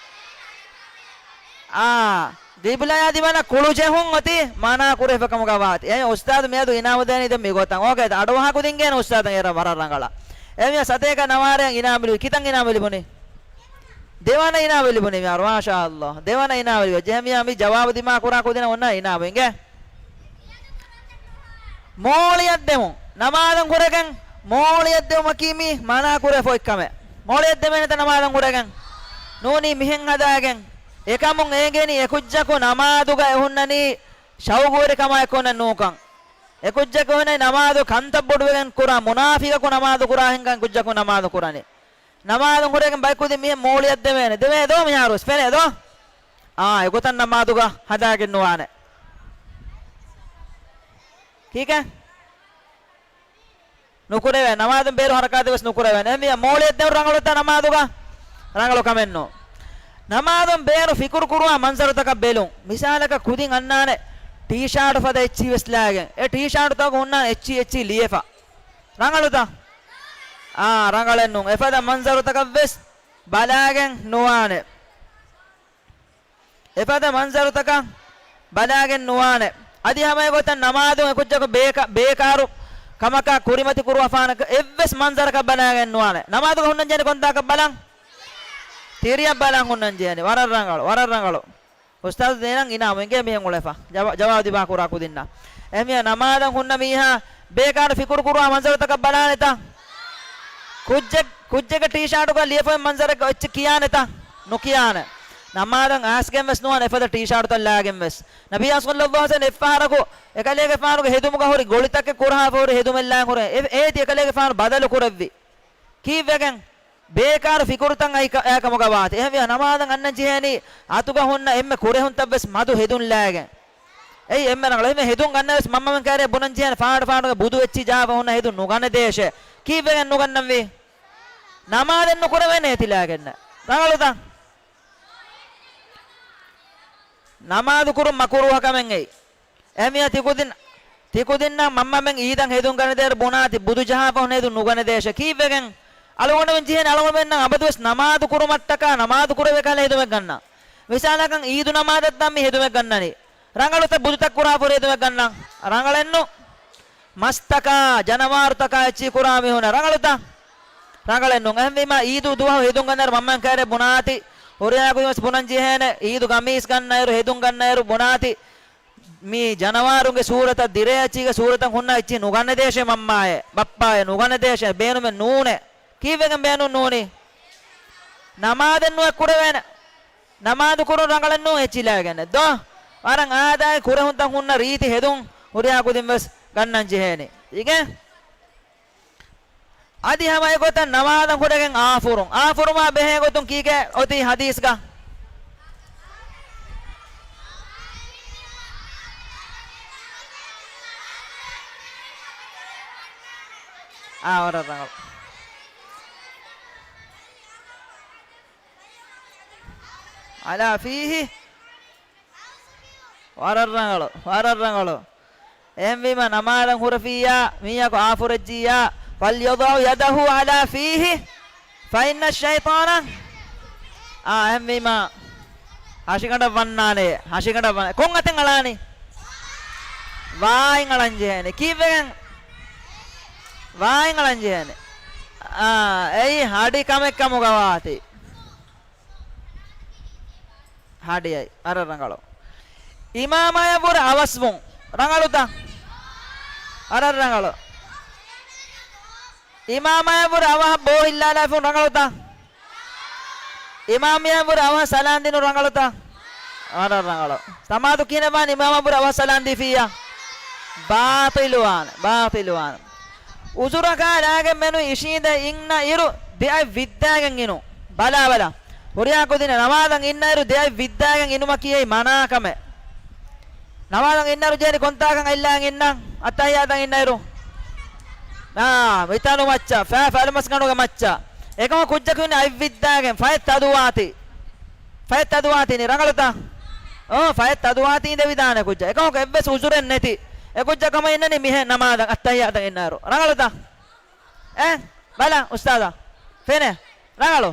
އާ، ޤިބްލަޔާ ދިމާލަށް ކުޅު ޖެހުން އޮތީ މަނާ ކުރެފަ ކަމުގަ ވާތީ. އެހެން އުސްތާޛު މިއަދު އިނާމު ދޭނީ ދެން މިގޮތަށް. އޯކޭ، އަޑުއަހާ ކުދިން ގޭނެ އުސްތާޛަށް އޭރަށް ވަރަށް ރަނގަޅަށް. އެހެންވިޔަ ސަތޭކަ ނަވާރައަށް އިނާމު ލިބި. ކިތަން އިނާމު ލިބުނީ؟ ދެވަނަ އިނާމު ލިބުނީ މިހާރު. މާޝާﷲ. ދެވަނަ އިނާމު ލިބި. ޖެހެމިޔާ މި ޖަވާބު ދިމާ ކުރާ ކުދިނަށް އޮންނަ އިނާމު އިނގޭ. މޯޅިއަށް ދެމުން. ނަމާދުން ހުރެގެން މޯޅިއަށް ދެމުމަކީ މީ މަނާ ކުރެފަ އޮތް ކަމެއް. މޯޅިއަށް ދެމޭނެތަ ނަމާދުން ހުރެގެން؟ ނޫނީ މިހެން ހަދާގެން. އެކަމުން އޭނގޭނީ އެކުއްޖަކު ނަމާދުގަ އެހުންނަނީ ޝައުގުވެރިކަމާ އެކު ހުންނަން ނޫންކަން. އެކުއްޖަކު ހުންނަނީ ނަމާދު ކަންތައް ބޮޑުވެގެން ކުރާ، މުނާފިގަކު ނަމާދު ކުރާ ހިނގާ ކުއްޖަކު ނަމާދު ކުރަނީ. ނަމާދުން ހުރެގެން ބައެއް ކުދިން މިހެން މޯޅިއަށް ދެމޭނެ. ދެމޭ ދޯ މިހާރުވެސް ފެނޭ ދޯ؟ އާ، އެގޮތަށް ނަމާދުގަ ހަދާގެން ނުވާނެ. ކީކޭ؟ ނުކުރެވޭ. ނަމާދުން ބޭރު ހަރަކާތެއް ވެސް ނުކުރެވޭނެ. އެހެންވިޔަ މޯޅިއަށް ދެމުން ރަނގަޅުތަ ނަމާދުގަ؟ ރަނގަޅު ކަމެއް ނޫން. ނަމާދުން ބޭރު ފިކުރު ކުރުވާ މަންޒަރުތަކަށް ބެލުން. މިސާލަކަށް ކުދިން އަންނާނެ ޓީޝާޓު ފަދަ އެއްޗިހި ވެސް ލާގެން. އެ ޓީޝާޓުތަކުގަ ހުންނާނެ އެއްޗިހި އެއްޗިހި ލިޔެފަ. ރަނގަޅުތަ؟ އާ، ރަނގަޅެއް ނޫން. އެފަދަ މަންޒަރުތަކަށް ވެސް ބަލާގެން ނުވާނެ. އެފަދަ މަންޒަރުތަކަށް ބަލާގެން ނުވާނެ. އަދި ހަމަ އެގޮތަށް ނަމާދުން އެކުއްޖަކު ބޭކަ-، ބޭކާރު ކަމަކާ ކުރިމަތި ކުރުވާފާނަކަށް އެއްވެސް މަންޒަރަކަށް ބަލާގެން ނުވާނެ. ނަމާދުގަ ހުންނަން ޖެހޭނީ ކޮންތާކަށް ބަލަން؟ ތިރިއަށް ބަލަން ހުންނަން ޖެހޭނީ. ވަރަށް ރަނގަޅު، ވަރަށް ރަނގަޅު. އުސްތާޛު ދޭނަން އިނާމު އިނގޭ މިހެން އުޅެފަ. ޖަވާ-، ޖަވާބު ދިމާ ކުރާ ކުދިންނަށް. އެހެންވިޔަ ނަމާދަށް ހުންނަ މީހާ ބޭކާރު ފިކުރު ކުރުވާ މަންޒަރުތަކަށް ބަލާނެތަ؟ ކުއްޖެއް-، ކުއްޖެއްގެ ޓީޝާޓުގަ ލިޔެފައި މަންޒަރެއް އެއްޗެއް ކިޔާނެތަ؟ ނުކިޔާނެ. ނަމާދަށް އައިސްގެން ވެސް ނުވާނެ އެފަދަ ޓީޝާޓުތައް ލާގެން ވެސް. ނަބިއްޔާ ޞައްލައްލާހު ޢަލައިހި ވަސައްލަމަ އެއްފަހަރަކު އެކަލޭގެފާނުގެ ހެދުމުގަ ހުރި ގޮޅިތަކެއް ކުރަހާފަ ހުރި ހެދުމެއް ލާން ހުރެ. އެ-، އޭތި އެކަލޭގެފާނު ބަދަލު ކުރެއްވި. ކީއްވެގެން؟ ބޭކާރު ފިކުރުތައް އައި ކަ-، އައިކަމުގަ ވާތީ. އެހެންވިޔަ ނަމާދަށް އަންނަން ޖެހޭނީ އަތުގަ ހުންނަ އެންމެ ކުރެހުންތައް ވެސް މަދު ހެދުން ލާގެން. އެއީ އެންމެ ރަނގަޅު. އެހެން ހެދުން ގަންނަ ވެސް މަންމަމެން ކައިރިއަށް ބުނަން ޖެހޭނެ ފާޑު ފާޑުގެ ބުދު އެއްޗި ޖަހާފަ ހުންނަ ހެދުން ނުގަނެދޭށޭ. ކީއްވެގެން ނުގަންނަންވީ؟ ނަމާދެއް ނުކުރެވޭނެ އޭތި ލާގެންނެއް. ރަނގަޅުތަ؟ ނަމާދު ކުރުން މަކުރޫހަ ކަމެއް އެއީ. އެހެންވިޔަ ތިކުދިން-، ތިކުދިންނަށް މަންމަމެން އީދަށް ހެދުން ގަނެދޭއިރު ބުނާތި، ބުދު ޖަހާފަ ހުންނަ ހެދުން ނުގަނެދޭށޭ. ކީއްވެގެން؟ އަޅުގަނޑުމެން ޖެހޭނެ އަޅުގަނޑުމެންނަށް އަބަދުވެސް ނަމާދު ކުރުމަށްޓަކާ ނަމާދު ކުރެވޭ ކަހަލަ ހެދުމެއް ގަންނަން. މިސާލަކަށް އީދު ނަމާދަށް ދާ މި ހެދުމެއް ގަންނަނީ. ރަނގަޅުތަ ބުދުތައް ކުރާފަ ހުރި ހެދުމެއް ގަންނަން؟ ރަނގަޅެއްނު. މަސްތަކާ، ޖަނަވާރުތަކާ އެއްޗިހި ކުރާ މީހުންނަށް ރަނގަޅުތަ؟ ރަނގަޅެއްނު. އެހެންވީމާ އީދު ދުވަހު ހެދުން ގަންނައިރު މަންމަމެން ކައިރިއަށް ބުނާތި، ހުރިހާ ކުދިން ވެސް ބުނަން ޖެހޭނެ، އީދު ގަމީސް ގަންނައިރު، ހެދުން ގަންނައިރު ބުނާތި، މި ޖަނަވާރުންގެ ސޫރަތަށް، ދިރޭ އެއްޗިހިގެ ސޫރަތަށް ހުންނަ އެއްޗިހި ނުގަނެދޭށޭ މަންމާއޭ، ބައްޕާއޭ، ނުގަނެދޭށޭ، ބޭނުމެއް ނޫނޭ. ކީއްވެގެން ބޭނުން ނޫނީ؟ ނަމާދެއްނު އެ ކުރެވޭނެ. ނަމާދު ކުރުން ރަނގަޅެއްނޫން އެއްޗިހި ލާގެންނެއް ދޯ؟ ވަރަށް އާދައިގެ ކުރެހުންތައް ހުންނަ ރީތި ހެދުން ހުރިހާ ކުދިން ވެސް ގަންނަން ޖެހޭނެ. އިގެ؟ އަދި ހަމަ އެގޮތަށް ނަމާދަށް ހުރެގެން އާފުރުން. އާފުރުމާ ބެހޭ ގޮތުން ކީކޭ އޮތީ ހަދީސްގަ؟ އާ، ވަރަށް ރަނގަޅު. ޢަލާ ފީހި. ވަރަށް ރަނގަޅު، ވަރަށް ރަނގަޅު. އެހެންވީމަ، ނަމާދަށް ހުރެފިއްޔާ، މީހަކު އާފުރެއްޖިއްޔާ، فَلْيَضَعْ يَدَهُ عَلَى فِيهِ فَإِنَّ الشَّيْطَانَ. އާ، އެހެންވީމަ، ހަށިގަނޑަށް ވަންނާނެ، ހަށިގަނޑަށް ވަން-، ކޮން އަތެއް އަޅާނީ؟ ވާއިން އަޅަން ޖެހޭނެ. ކީއްވެގެން؟ ވާއިން އަޅަން ޖެހޭނެ. އާ، އެއީ ހަޑި ކަމެއް ކަމުގަ ވާތީ. ހަޑިއައި، ވަރަށް ރަނގަޅު. އިމާމާޔަށްވުރެ އަވަސްވުން. ރަނގަޅުތަ؟ ވަރަށް ރަނގަޅު. އިމާމާޔަށްވުރެ އަވަހަށް ބޯ ހިއްލާލާފުން. ރަނގަޅުތަ؟ އިމާމިޔަށްވުރެ އަވަހަށް ސަލާން ދިނުން. ރަނގަޅުތަ؟ ވަރަށް ރަނގަޅު. ނަމާދު ކިހިނެއް ވާނީ އިމާމަށްވުރެ އަވަހަށް ސަލާން ދީފިއްޔާ؟ ބާޠިލުވާނެ، ބާޠިލުވާނެ. އުޒުރަކާ ލާގެން މެނު އިށީނދެ އިންނަ އިރު ދެއަތް ވިއްދާގެން އިނުން. ބަލާބަލަ. ހުރިހާ ކުދިން ނަމާދަށް އިންނައިރު ދެއަތް ވިއްދާގެން އިނުމަކީ އެއީ މަނާ ކަމެއް. ނަމާދަށް އިންނައިރު ޖެހެނީ ކޮންތާކަށް އަތްލާގެން އިންނަން؟ އައްތަހިއްޔާތަށް އިންނައިރު. އާ، މިތަނު މައްޗަށް، ފައި ފަލުމަސްގަނޑުގެ މައްޗަށް. އެކަމަކު ކުއްޖަކު އިންނަ އަތް ވިއްދާގެން، ފައެއް ތަދުވާތީ. ފައެއް ތަދުވާތީނީ ރަނގަޅުތަ؟ އޯ، ފައެއް ތަދުވާތީ އިނދެވިދާނެ ކުއްޖަ. އެކަމަކު އެއްވެސް އުޒުރެއް ނެތި. އެ ކުއްޖަކަށް ހަމަ އިންނަނީ މިހެން ނަމާދަށް އައްތަހިއްޔާތަށް އިންނައިރު. ރަނގަޅުތަ؟ އެ، ބަލަ، އުސްތާޛާ. ފެނޭ. ރަނގަޅު.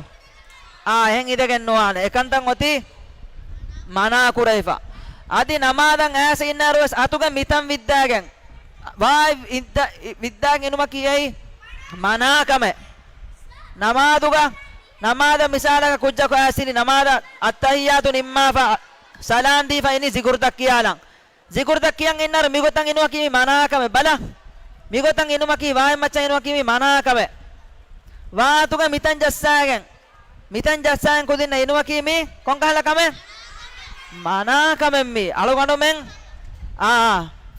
އާ، އެހެން އިނދެގެން ނުވާނެ. އެކަންތައް އޮތީ މަނާ ކުރެވިފަ. އަދި ނަމާދަށް އައިސް އިންނައިރު ވެސް އަތުގެ މިތަން ވިއްދާގެން، ވާ ވިއްދާ-، ވިއްދާގެން އިނުމަކީ އެއީ މަނާ ކަމެއް. ނަމާދުގަ، ނަމާދަށް މިސާލަކަށް ކުއްޖަކު އައިސް އިނީ ނަމާދަށް އައްތަހިއްޔާތު ނިންމާފަ، ސަލާން ދީފަ އިނީ ޒިކުރުތައް ކިޔާލަން. ޒިކުރުތައް ކިޔަން އިންނައިރު މިގޮތަށް އިނުމަކީ މީ މަނާ ކަމެއް. ބަލަ، މިގޮތަށް އިނުމަކީ، ވާހިން މައްޗަށް އިނުމަކީ މީ މަނާ ކަމެއް. ވާ އަތުގަ މިތަން ޖައްސާގެން، މިތަން ޖައްސާގެން ކުދިންނަށް އިނުމަކީ މީ ކޮންކަހަލަ ކަމެއް؟ މަނާ ކަމެއް މީ. އަޅުގަނޑުމެން، އާ،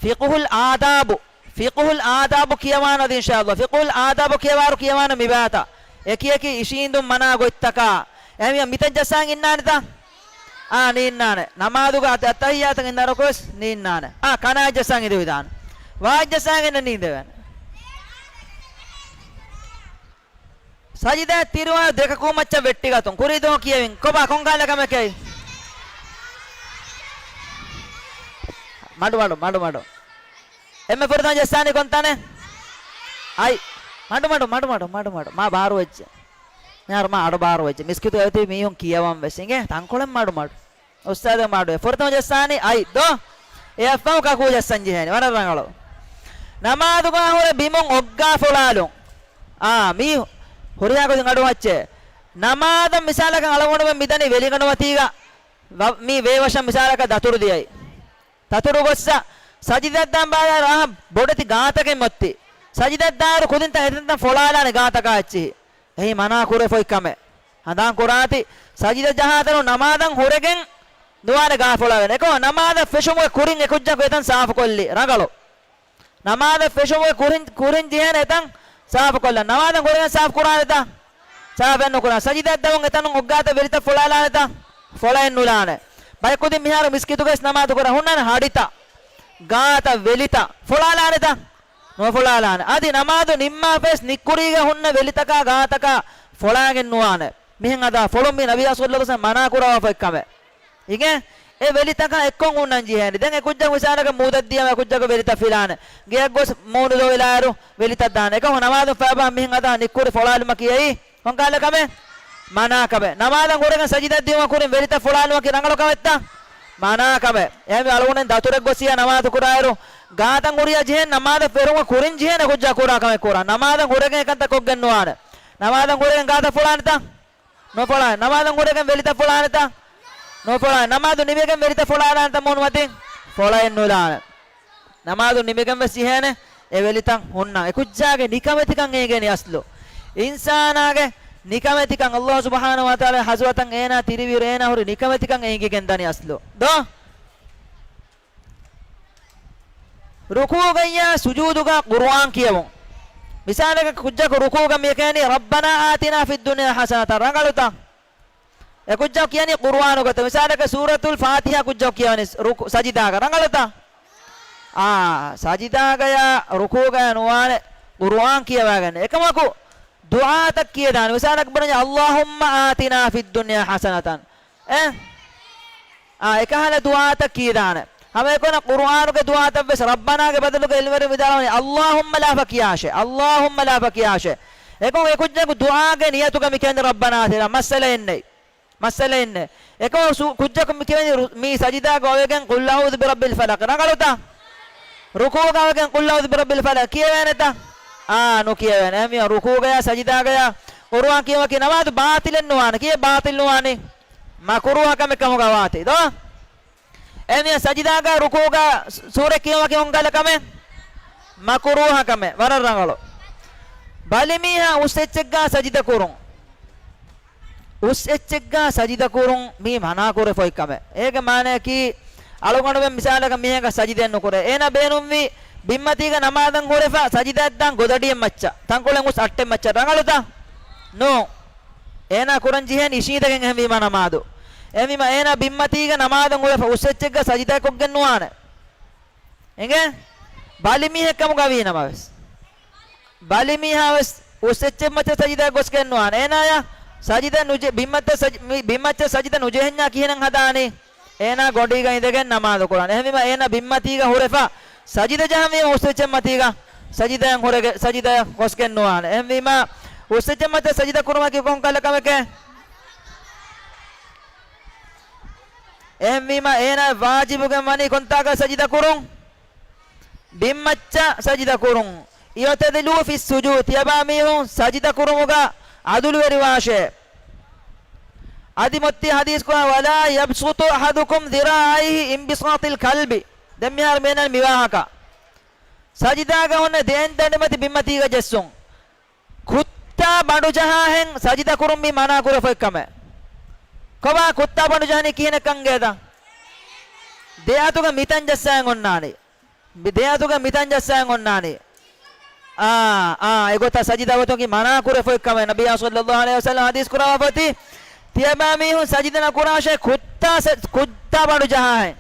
ފިޤުހުލް އާދާބު، ފިޤުހުލް އާދާބު ކިޔަވާނަދި އިންޝާﷲ. ފިޤުހުލް އާދާބު ކިޔަވާއިރު ކިޔަވާނަ މިބާތަ. އެކި އެކި އިށީނދުން މަނާ ގޮތްތަކާ. އެހެންވިޔަ މިތަން ޖައްސާގެން އިންނާނެތަ؟ އާ، ނީންނާނެ. ނަމާދުގަ އަތް-، އައްތަހިއްޔާތަށް އިންނައިރު ވެސް ނީންނާނެ. އާ، ކަނާތް ޖައްސާގެން އިނދެވިދާނެ. ވާތް ޖައްސާގެން ނީނދެވޭނެ. ސަޖިދަ ތިރިވާ ދެކަކޫ މައްޗަށް ވެއްޓިގަތުން. ކުރީ ދުވަހު ކިޔެވިން. ކޮބާ ކޮންކަހަލަ ކަމެކޭ؟ މަޑު، މަޑު، މަޑު، މަޑު. އެންމެ ފުރަތަމަ ޖައްސާނީ ކޮންތަނެއް؟ އައި. މަޑު، މަޑު، މަޑު، މަޑު، މަޑު، މަޑު. މާ ބާރު ވެއްޖެ. މިހާރު މާ އަޑު ބާރު ވެއްޖެ. މިސްކިތުގައި އޮތީ މީހުން ކިޔަވަން ވެސް އިނގޭ. ތަންކޮޅެއް މަޑު، މަޑު. އުސްތާޛު މަޑުވޭ. ފުރަތަމަ ޖައްސާނީ އައި ދޯ؟ އެއަށްފަހު ކަކޫ ޖައްސަން ޖެހޭނެ. ވަރަށް ރަނގަޅު. ނަމާދުގާ ހުރެ ބިމުން އޮއްގާ ފޮޅާލުން. އާ، މީ ހުރިހާ ކުދިން އަޑު މައްޗޭ. ނަމާދަށް މިސާލަކަށް އަޅުގަނޑުމެން މިދަނީ ވެލިގަނޑުމަތީގަ ވަ-، މީ ވޭވަށަށް މިސާލަކަށް ދަތުރު ދިޔައީ. ދަތުރު ގޮއްސަ ސަޖިދަށް ދާން ބާރާ ރާހަ ބޮޑެތި ގާތަކެއް މޮއްތި. ސަޖިދަށް ދާއިރު ކުދިންތައް އެތަންތަން ފޮޅާލާނެ ގާތަކާ އެއްޗިހި. އެހީ މަނާ ކުރެފޮތް ކަމެއް. ހަނދާން ކުރާތި، ސަޖިދަ ޖަހާތަނު ނަމާދަށް ހުރެގެން ނުވާނެ ގާ ފޮޅާލަން. އެކަމަ ނަމާދަށް ފެށުމުގެ ކުރިން އެކުއްޖަކު އެތަން ސާފުކޮށްލި. ރަނގަޅު. ނަމާދަށް ފެށުމުގެ ކުރިން، ކުރިން ޖެހޭނެ އެތަން ސާފުކޮށްލަން. ނަމާދަށް ހުރެގެން ސާފު ކުރާނެތަ؟ ސާފެއް ނުކުރާނެ. ސަޖިދަށް ދަމުން އެތަނުން އޮއްގާތައް ވެލިތައް ފޮޅާލާނެތަ؟ ފޮޅައެއް ނުލާނެ. ބައެއް ކުދިން މިހާރު މިސްކިތުގައި ނަމާދު ކުރާ ހުންނާނެ ހަޑިތައް، ގާތައް، ވެލިތައް ފޮޅާލާނެތަ؟ ނުފޮޅާލާނެ. އަދި ނަމާދު ނިންމާފަވެސް ނިއްކުރީގަ ހުންނަ ވެލިތަކާ ގާތަކާ ފޮޅާގެން ނުވާނެ. މިހެން އަދާ ފޮޅުން މީ ނަބިއްޔާ ޞައްލަﷲ ޢަލައިހި ވަސައްލަމަ މަނާ ކުރައްވާފައި ކަމެއް. އިނގޭ؟ އެ ވެލިތަކާ އެއްކޮށް ހުންނަން ޖެހޭނެ. ދެން އެ ކުއްޖަކު މިސާލަކަށް މޫދަށް ދިޔަ އެ ކުއްޖަކު ވެލިތައް ފިލާނެ. ގެއަށް ގޮސް މޫނު ދޮވެލާއިރު ވެލިތައް ދާނެ. އެކަމަކު ނަމާދުން ފައިބާ މިހެން އަދާ ނިއްކުރި ފޮޅާލުމަކީ އެއީ ކޮންކަހަލަ ކަމެއް؟ މަނާ ކަމެއް. ނަމާދަށް ހުރެގެން ސަޖިދަށް ދިޔުމަށް ކުރިން ވެލިތައް ފޮޅާލުމަކީ ރަނގަޅު ކަމެއްތަ؟ މަނާ ކަމެއް. އެހެންވެ އަޅުގަނޑު ދަތުރެއް ގޮސް އިޔާ ނަމާދު ކުރާއިރު ގާތަށް ހުރިޔާ ޖެހެން ނަމާދަށް ފެށުމުގެ ކުރިން ޖެހޭނެ ކުއްޖާ ކުރާ ކަމެއް ކުރާ. ނަމާދަށް ހުރެގެން އެކަންތައް ކޮށްގެން ނުވާނެ. ނަމާދަށް ހުރެގެން ގާތައް ފޮޅާނެތަ؟ ނުފޮޅާނެ. ނަމާދަށް ހުރެގެން ވެލިތައް ފޮޅާނެތަ؟ ނުފޮޅާނެ. ނަމާދު ނިމިގެން ވެލިތައް ފޮޅާލާނެތަ މޫނުމަތިން؟ ފޮޅައެއް ނުލާނެ. ނަމާދު ނިމިގެން ވެސް ޖެހޭނެ އެ ވެލިތައް ހުންނަން. އެ ކުއްޖާގެ ނިކަމެތިކަން އޭގެން އަސްލު. އިންސާނާގެ ނިކަމެތިކަން ﷲ ސުބްޙާނަހޫ ވަތަޢާލާ ޙަޟްރަތަށް އޭނާ ތިރިވިއިރު އޭނާ ހުރި ނިކަމެތިކަން އެނގިގެން ދަނީ އަސްލު. ދޯ؟ ރުކޫޢުގައްޔާ ސުޖޫދުގަ ޤުރުއާން ކިޔެވުން. މިސާލަކަށް ކުއްޖަކު ރުކޫގަ މި ކިޔަނީ، "رَبَّنَا آتِنَا فِي الدُّنْيَا حَسَنَةً" ރަނގަޅުތަ؟ އެ ކުއްޖަކު ކިޔަނީ ޤުރުއާނުގަ. މިސާލަކަށް ސޫރަތުލް ފާތިޙާ ކުއްޖަކު ކިޔަވަނީ ރުކު-، ސަޖިދާގަ. ރަނގަޅުތަ؟ އާ، ސަޖިދާގަޔާ ރުކޫގަޔާ ނުވާނެ ޤުރުއާން ކިޔަވާގަން. އެކަމަކު ދުޢާތައް ކިޔެދާނެ. މިސާލަކަށް ބުނަންޏާ، "اللَّهُمَّ آتِنَا فِي الدُّنْيَا حَسَنَةً" އެ؟ އާ، އެކަހަލަ ދުޢާތައް ކީދާނެ. ހަމައެކަނަށް ޤުރުއާނުގެ ދުޢާތައް ވެސް ރައްބަނާގެ ބަދަލުގަ ޢިލްމުވެރިން ވިދާޅުވަނީ، "اللَّهُمَّ" ލާފަ ކިޔާށޭ. "اللَّهُمَّ" ލާފަ ކިޔާށޭ. އެކަމަކު އެ ކުއްޖަކު ދުޢާގެ ނިޔަތުގަ މި ކިޔަނީ ރައްބަނާ ތިރަ. މައްސަލައެއް ނެތް. މައްސަލައެއް ނެތް. އެކަމަކު ސު-، ކުއްޖަކު މި ކިޔަނީ ރު-، މީ ސަޖިދާގަ ވެގެން "قُلْ أَعُوذُ بِرَبِّ الْفَلَقِ" ރަނގަޅުތަ؟ ރުކޫގަ ވެގެން "قُلْ أَعُوذُ بِرَبِّ الْفَلَقِ" ކިޔެވޭނެތަ؟ އާ، ނުކިޔެވޭނެ. އެހެންވީމަ ރުކޫގަޔާ ސަޖިދާގަޔާ ޤުރުއާން ކިޔުމަކީ ނަމާދު ބާޠިލެއް ނުވާނެ. ކިއެއް ބާޠިލް ނުވާނީ؟ މަކުރޫހަ ކަމެއް ކަމުގަ ވާތީ ދޯ؟ އެހެންވީމަ ސަޖިދާގަ ރުކޫގަ ސޫރަ ކިޔުމަކީ ކޮންކަހަލަ ކަމެއް؟ މަކުރޫހަ ކަމެއް. ވަރަށް ރަނގަޅު. ބަލިމީހާ އުސް އެއްޗެއްގަ ސަޖިދަ ކުރުން. އުސް އެއްޗެއްގަ ސަޖިދަ ކުރުން މީ މަނާކުރެފައި ކަމެއް. އޭގެ މާނައަކީ، އަޅުގަނޑުމެން މިސާލަކަށް މީހަކަށް ސަޖިދައެއް ނުކުރޭ. އޭނާ ބޭނުންވީ ބިންމަތީގަ ނަމާދަށް ހުރެފަ ސަޖިދައަށް ދާން ގޮދަޑިއެއް މައްޗަށް، ތަންކޮޅެއް އުސް އައްޓެއް މައްޗަށް. ރަނގަޅުތަ؟ ނޫން. އޭނާ ކުރަން ޖެހޭނީ އިށީނދެގެން އެހެންވީމާ ނަމާދު. އެހެންވީމާ އޭނާ ބިންމަތީގަ ނަމާދަށް ހުރެފަ އުސް އެއްޗެއްގަ ސަޖިދައެއް ކޮށްގެން ނުވާނެ. އެނގޭ؟ ބަލިމީހެއް ކަމުގަ ވީ ނަމަވެސް. ބަލިމީހާ ވެސް އުސް އެއްޗެއް މައްޗަށް ސަޖިދައަށް ގޮސްގެން ނުވާނެ. އޭނާޔަށް ސަޖިދަ ނުޖެ-، ބިންމައްޗަށް ސަޖި-، މި ބިންމައްޗަށް ސަޖިދަ ނުޖެހެންޏާ ކިހިނެއް ހަދާނީ؟ އޭނާ ގޮނޑީގަ އިނދެގެން ނަމާދު ކުރާނެ. އެހެންވީމާ އޭނާ ބިންމަތީގަ ހުރެފަ ސަޖިދަ ޖަހަންވީމަ އުސް އެއްޗެއް މަތީގަ ސަޖިދައަށް ހުރެގެ-، ސަޖިދައަށް ގޮސްގެން ނުވާނެ. އެހެންވީމާ އުސް އެއްޗެއް މައްޗަށް ސަޖިދަ ކުރުމަކީ ކޮން ކަހަލަ ކަމެކޭ؟ އެހެންވީމާ އޭނާ ވާޖިބުގެން ވަނީ ކޮންތާކަށް ސަޖިދަ ކުރުން؟ ބިންމައްޗަށް ސަޖިދަ ކުރުން. اعْتَدِلُوا فِي السُّجُودِ، ތިޔަބާމީހުން ސަޖިދަ ކުރުމުގަ އަދުލުވެރިވާށޭ. އަދި މޮއްތި ޙަދީޘް ކުރާ، وَلَا يَبْسُطُ أَحَدُكُمْ ذِرَاعَيْهِ ابْتِسَاطَ الْكَلْبِ. ދެން މިހާރު މޭނަން މިވާހަކަ. ސަޖިދާގަ ހުންނަ ދެއަތްދަނޑި މަތި ބިންމަތީގަ ޖެއްސުން. ކުއްތާ ބަނޑުޖަހާހެން ސަޖިދަކުރުން މީ މަނާކުރެފައި ކަމެއް. ކޮބާ ކުއްތާ ބަނޑުޖަހަނީ ކިހިނެއްކަން އެނގޭތަ؟ ދެއަތުގަ މިތަން ޖައްސާން އޮންނާނީ. މި ދެއަތުގަ މިތަން ޖައްސާން އޮންނާނީ. އާ، އާ، އެގޮތަށް ސަޖިދަ ގޮތުން މަނާކުރެފައި ކަމެއް. ނަބިއްޔާ ޞައްލައްލާހު ޢަލައިހި ވަސައްލަމަ ޙަދީޘް ކުރައްވާފައި ތި، ތިޔަބައިމީހުން ސަޖިދަ ނަކުރާށޭ ކުއްތާ ސަ-، ކުއްތާ ބަނޑުޖަހާހެން.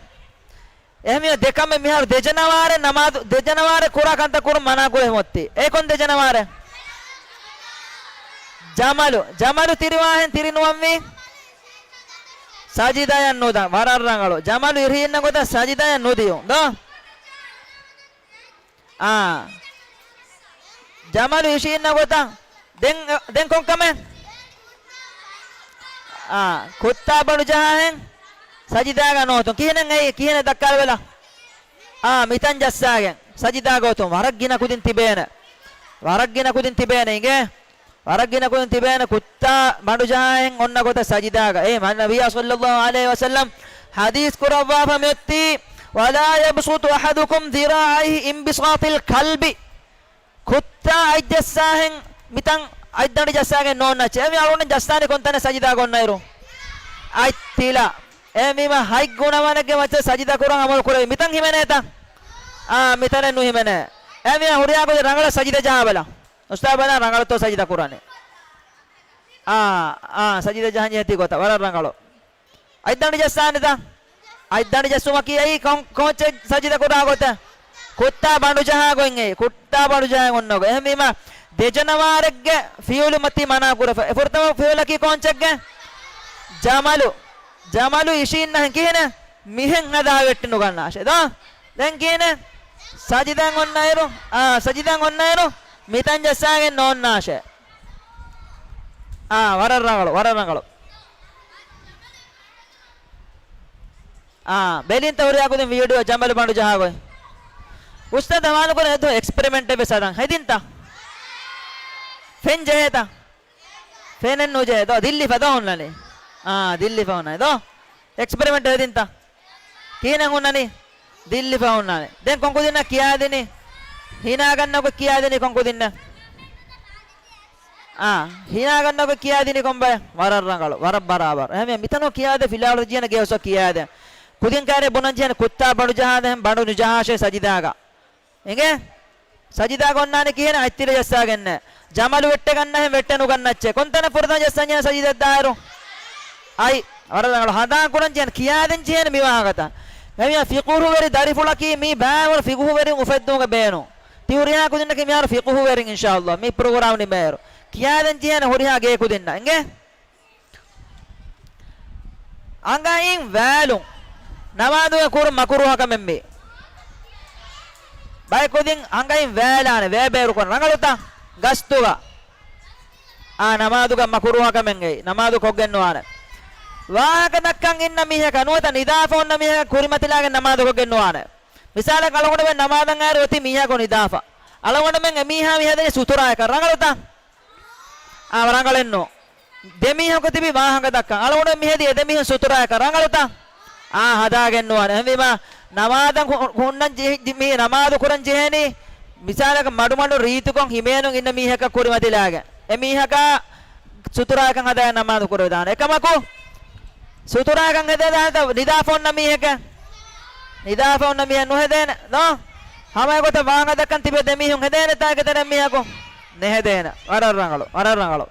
އެހެންވީމަ ދެކަމެއް މިހާރު ދެޖަނަވާރެއް ނަމާދު، ދެޖަނަވާރެއް ކުރާ ކަންތައް ކުރުން މަނާކުރެ މޮއްތި. އެ ކޮން ދެޖަނަވާރެއް؟ ޖަމަލު. ޖަމަލު ތިރިވާހެން ތިރި ނުވަންވީ؟ ސަޖިދަޔަށް ނުދާ. ވަރަށް ރަނގަޅު. ޖަމަލު އިށީންނަ ގޮތަށް ސަޖިދަޔަށް ނުދިޔުން. ދޯ؟ އާ. ޖަމަލު އިށީންނަ ގޮތަށް. ދެން، ދެން ކޮންކަމެއް؟ އާ، ކުއްތާ ބަނޑު ޖަހާހެން ސަޖިދާގަ ނޯތުން. ކިހިނެއް އެއީ؟ ކިހިނެއް ދައްކާލަބަލަ. އާ، މިތަން ޖައްސާގެން ސަޖިދާގަ އޮތުން. ވަރަށް ގިނަ ކުދިން ތިބޭނެ. ވަރަށް ގިނަ ކުދިން ތިބޭނެ އިނގޭ. ވަރަށް ގިނަ ކުދިން ތިބޭނެ ކުއްތާ ބަނޑު ޖަހާހެން އޮންނަ ގޮތަށް ސަޖިދާގަ. އޭ މާ ނަބިއްޔާ ޞައްލައްލާހު ޢަލައިހި ވަސައްލަމް ޙަދީޘް ކުރައްވާފަ މިއޮތީ، "وَلَا يَبْسُطُ أَحَدُكُمْ ذِرَاعَيْهِ انْبِسَاطَ الْكَلْبِ." ކުއްތާ އަތް ޖައްސާހެން މިތަން އަތްދަނޑި ޖައްސާގެން ނޯންނާ ޗެ. އެހެންވީމަ އަޅުގަނޑު ޖައްސާނީ ކޮންތަނެއް ސަޖިދާ ގޮންނައިރު؟ އަތް ތިލަ. އެހެންވީމަ ހަތް ގުނަވަނެއްގެ މައްޗަށް ސަޖިދާ ކުރަން އަމަލު ކުރެވި. މިތަން ހިމެނޭތަ؟ އާ، މިތަނެއް ނުހިމެނޭ. އެހެންވީމަ ހުރިހާ ގޮތެއް ރަނގަޅަށް ސަޖިދަ ޖަހާބަލަ. އުސްތާޛު ބަލާ ރަނގަޅަށްތޯ ސަޖިދަ ކުރާނެ. އާ، އާ، ސަޖިދަ ޖަހަން ޖެހޭތީ ގޮތަށް. ވަރަށް ރަނގަޅު. އަތްދަނޑި ޖައްސާނެތަ؟ އަތްދަނޑި ޖައްސުމަކީ އެއީ ކޮން، ކޯއްޗެއް ސަޖިދަ ކުރާ ގޮތެއް؟ ކުއްތާ ބަނޑު ޖަހާ ގޮތް އެއީ. ކުއްތާ ބަނޑު ޖަހާ އޮންނަ ގޮތް. އެހެންވީމަ ދެ ޖަނަވާރެއްގެ ފިއުލު މަތީ މަނާ ކުރެފަ. އެ ފުރަތަމަ ފިއުލަކީ ކޯއްޗެއްގެ؟ ޖަމަލު. ޖަމަލު އިށީންނަހެން ކިހިނެއް؟ މިހެން ހަދާ ވެއްޓި ނުގަންނާށޭ ދޯ؟ ދެން ކިހިނެއް؟ ސަޖިދަން އޮންނައިރު، އާ، ސަޖިދަން އޮންނައިރު މިތަން ޖައްސާގެން ނޯންނާށޭ. އާ، ވަރަށް ރަނގަޅު، ވަރަށް ރަނގަޅު. އާ، ބެލިންތަ ހުރިހާ ކުދިން ވީޑިއޯ ޖަމަލު ބަނޑު ޖަހާ ގޮތް؟ އުސްތާޛު ހަވާލުކުރަން އެއްދުވަހު އެކްސްޕެރިމެންޓެއް ވެސް ހަދަން. ހެދިންތަ؟ ފެން ޖެހޭތަ؟ ފެނެއް ނުޖެހޭ ދޯ؟ ދިއްލިފަ ދޯ ހުންނަނީ؟ އާ، ދިއްލިފަ ހުންނަނީ ދޯ؟ އެކްސްޕެރިމެންޓް ހެދިންތަ؟ ކިހިނެއް ހުންނަނީ؟ ދިއްލިފަ ހުންނާނެ. ދެން ކޮންކުދިންނަށް ކިޔާދިނީ؟ ހިނާގަންނަކު ކިޔާދިނީ ކޮންކުދިންނަށް؟ އާ، ހިނާގަންނަކު ކިޔާދިނީ ކޮންބައެއް؟ ވަރަށް ރަނގަޅު، ވަރަށް ބަރާބަރު. އެހެންވެ މިތަނުން ކިޔާދޭ، ފިލާވަޅު ޖިޔަނަ ގެއޮސް ކިޔާދޭ. ކުދިން ކާރޭ ބުނަން ޖެހޭނެ ކުއްތާ ބަނޑު ޖަހާދޭ، ބަނޑު ނުޖަހާށޭ ސަޖިދާގަ. އެނގޭ؟ ސަޖިދާގަ އޮންނާނެ ކިހިނެއް؟ އަތްތިލަ ޖައްސާގެންނޭ. ޖަމަލު ވެއްޓެގަންނަހެން ވެއްޓެނުގަންނައްޗޭ. ކޮންތަނެއް ފުރަތަމަ ޖައްސަންޖެހޭ ސަޖިދައަށްދާއިރު؟ އައި، ވަރަށް ރަނގަޅު. ހަނދާން ކުރަންޖެހޭނެ، ކިޔާދޭން ޖެހޭނެ މި ވާހަކަތައް. އެމީހާ ފިޤުހުވެރި ދަރިފުޅަކީ މީ ބައިވަރު ފިޤުހުވެރިން އުފެއްދުމުގެ ބޭނުން. ތި ހުރިހާ ކުދިންނަކީ މިހާރު ފިޤުހުވެރިން އިންޝާﷲ. މި ޕްރޮގްރާމް ނިމޭއިރު ކިޔާދޭން ޖެހޭނެ ހުރިހާ ގޭ ކުދިންނަށް. އިނގޭ؟ އަނގައިން ވާލުން. ނަމާދުގަ ކުރުން މަކުރޫހަކަމެއް މީ. ބައެއް ކުދިން އަނގައިން ވާލާނެ، ވޭބޭރުކޮށް ރަނގަޅުތަ؟ ގަސްތުގަ. އާ، ނަމާދުގަ މަކުރޫހަކަމެއް އެއީ. ނަމާދު ކޮށްގެން ނުވާނެ. ވާހަކަ ދައްކަން އިންނަ މީހަކަށް ނުވަތަ ނިދާފަ އޮންނަ މީހަކަށް ކުރިމަތިލާގެން ނަމާދު ކޮށްގެން ނުވާނެ. މިސާލަކަށް އަޅުގަނޑުމެން ނަމާދަށް އައިރު އޮތީ މީހަކު ނިދާފަ. އަޅުގަނޑުމެން އެމީހާ މި ހެދެނީ ސުތުރާއަކަށް. ރަނގަޅުތަ؟ އާ، ރަނގަޅެއް ނޫން. ދެމީހަކު ތިބި ވާހަކަ ދައްކަން. އަޅުގަނޑު މި ހެދި އެ ދެމީހުން ސުތުރާއަކަށް. ރަނގަޅުތަ؟ އާ، ހަދާގެން ނުވާނެ. އެހެންވީމާ، ނަމާދަށް ހު-، ހުންނަން ޖެހި-، މި ނަމާދު ކުރަން ޖެހޭނީ، މިސާލަކަށް މަޑުމަޑުން ރީތިކޮށް ހިމޭނުން އިންނަ މީހަކަށް ކުރިމަތިލާގެން. އެ މީހަކާ ސުތުރާއަކަށް ހަދާ ނަމާދު ކުރެވިދާނެ. އެކަމަކު، ސުތުރާއަކަށް ހެދޭ ދާނެތަ ނިދާފަ އޮންނަ މީހެކޭ؟ ނިދާފަ އޮންނަ މީހެއް ނުހެދޭނެ ދޯ؟ ހަމަ އެގޮތަށް ވާހަކަ ދައްކަން ތިބޭ ދެމީހުން ހެދޭނެތާ އެކަތެރޭ މީހަކު؟ ނެހެދޭނެ. ވަރަށް ރަނގަޅު، ވަރަށް ރަނގަޅު.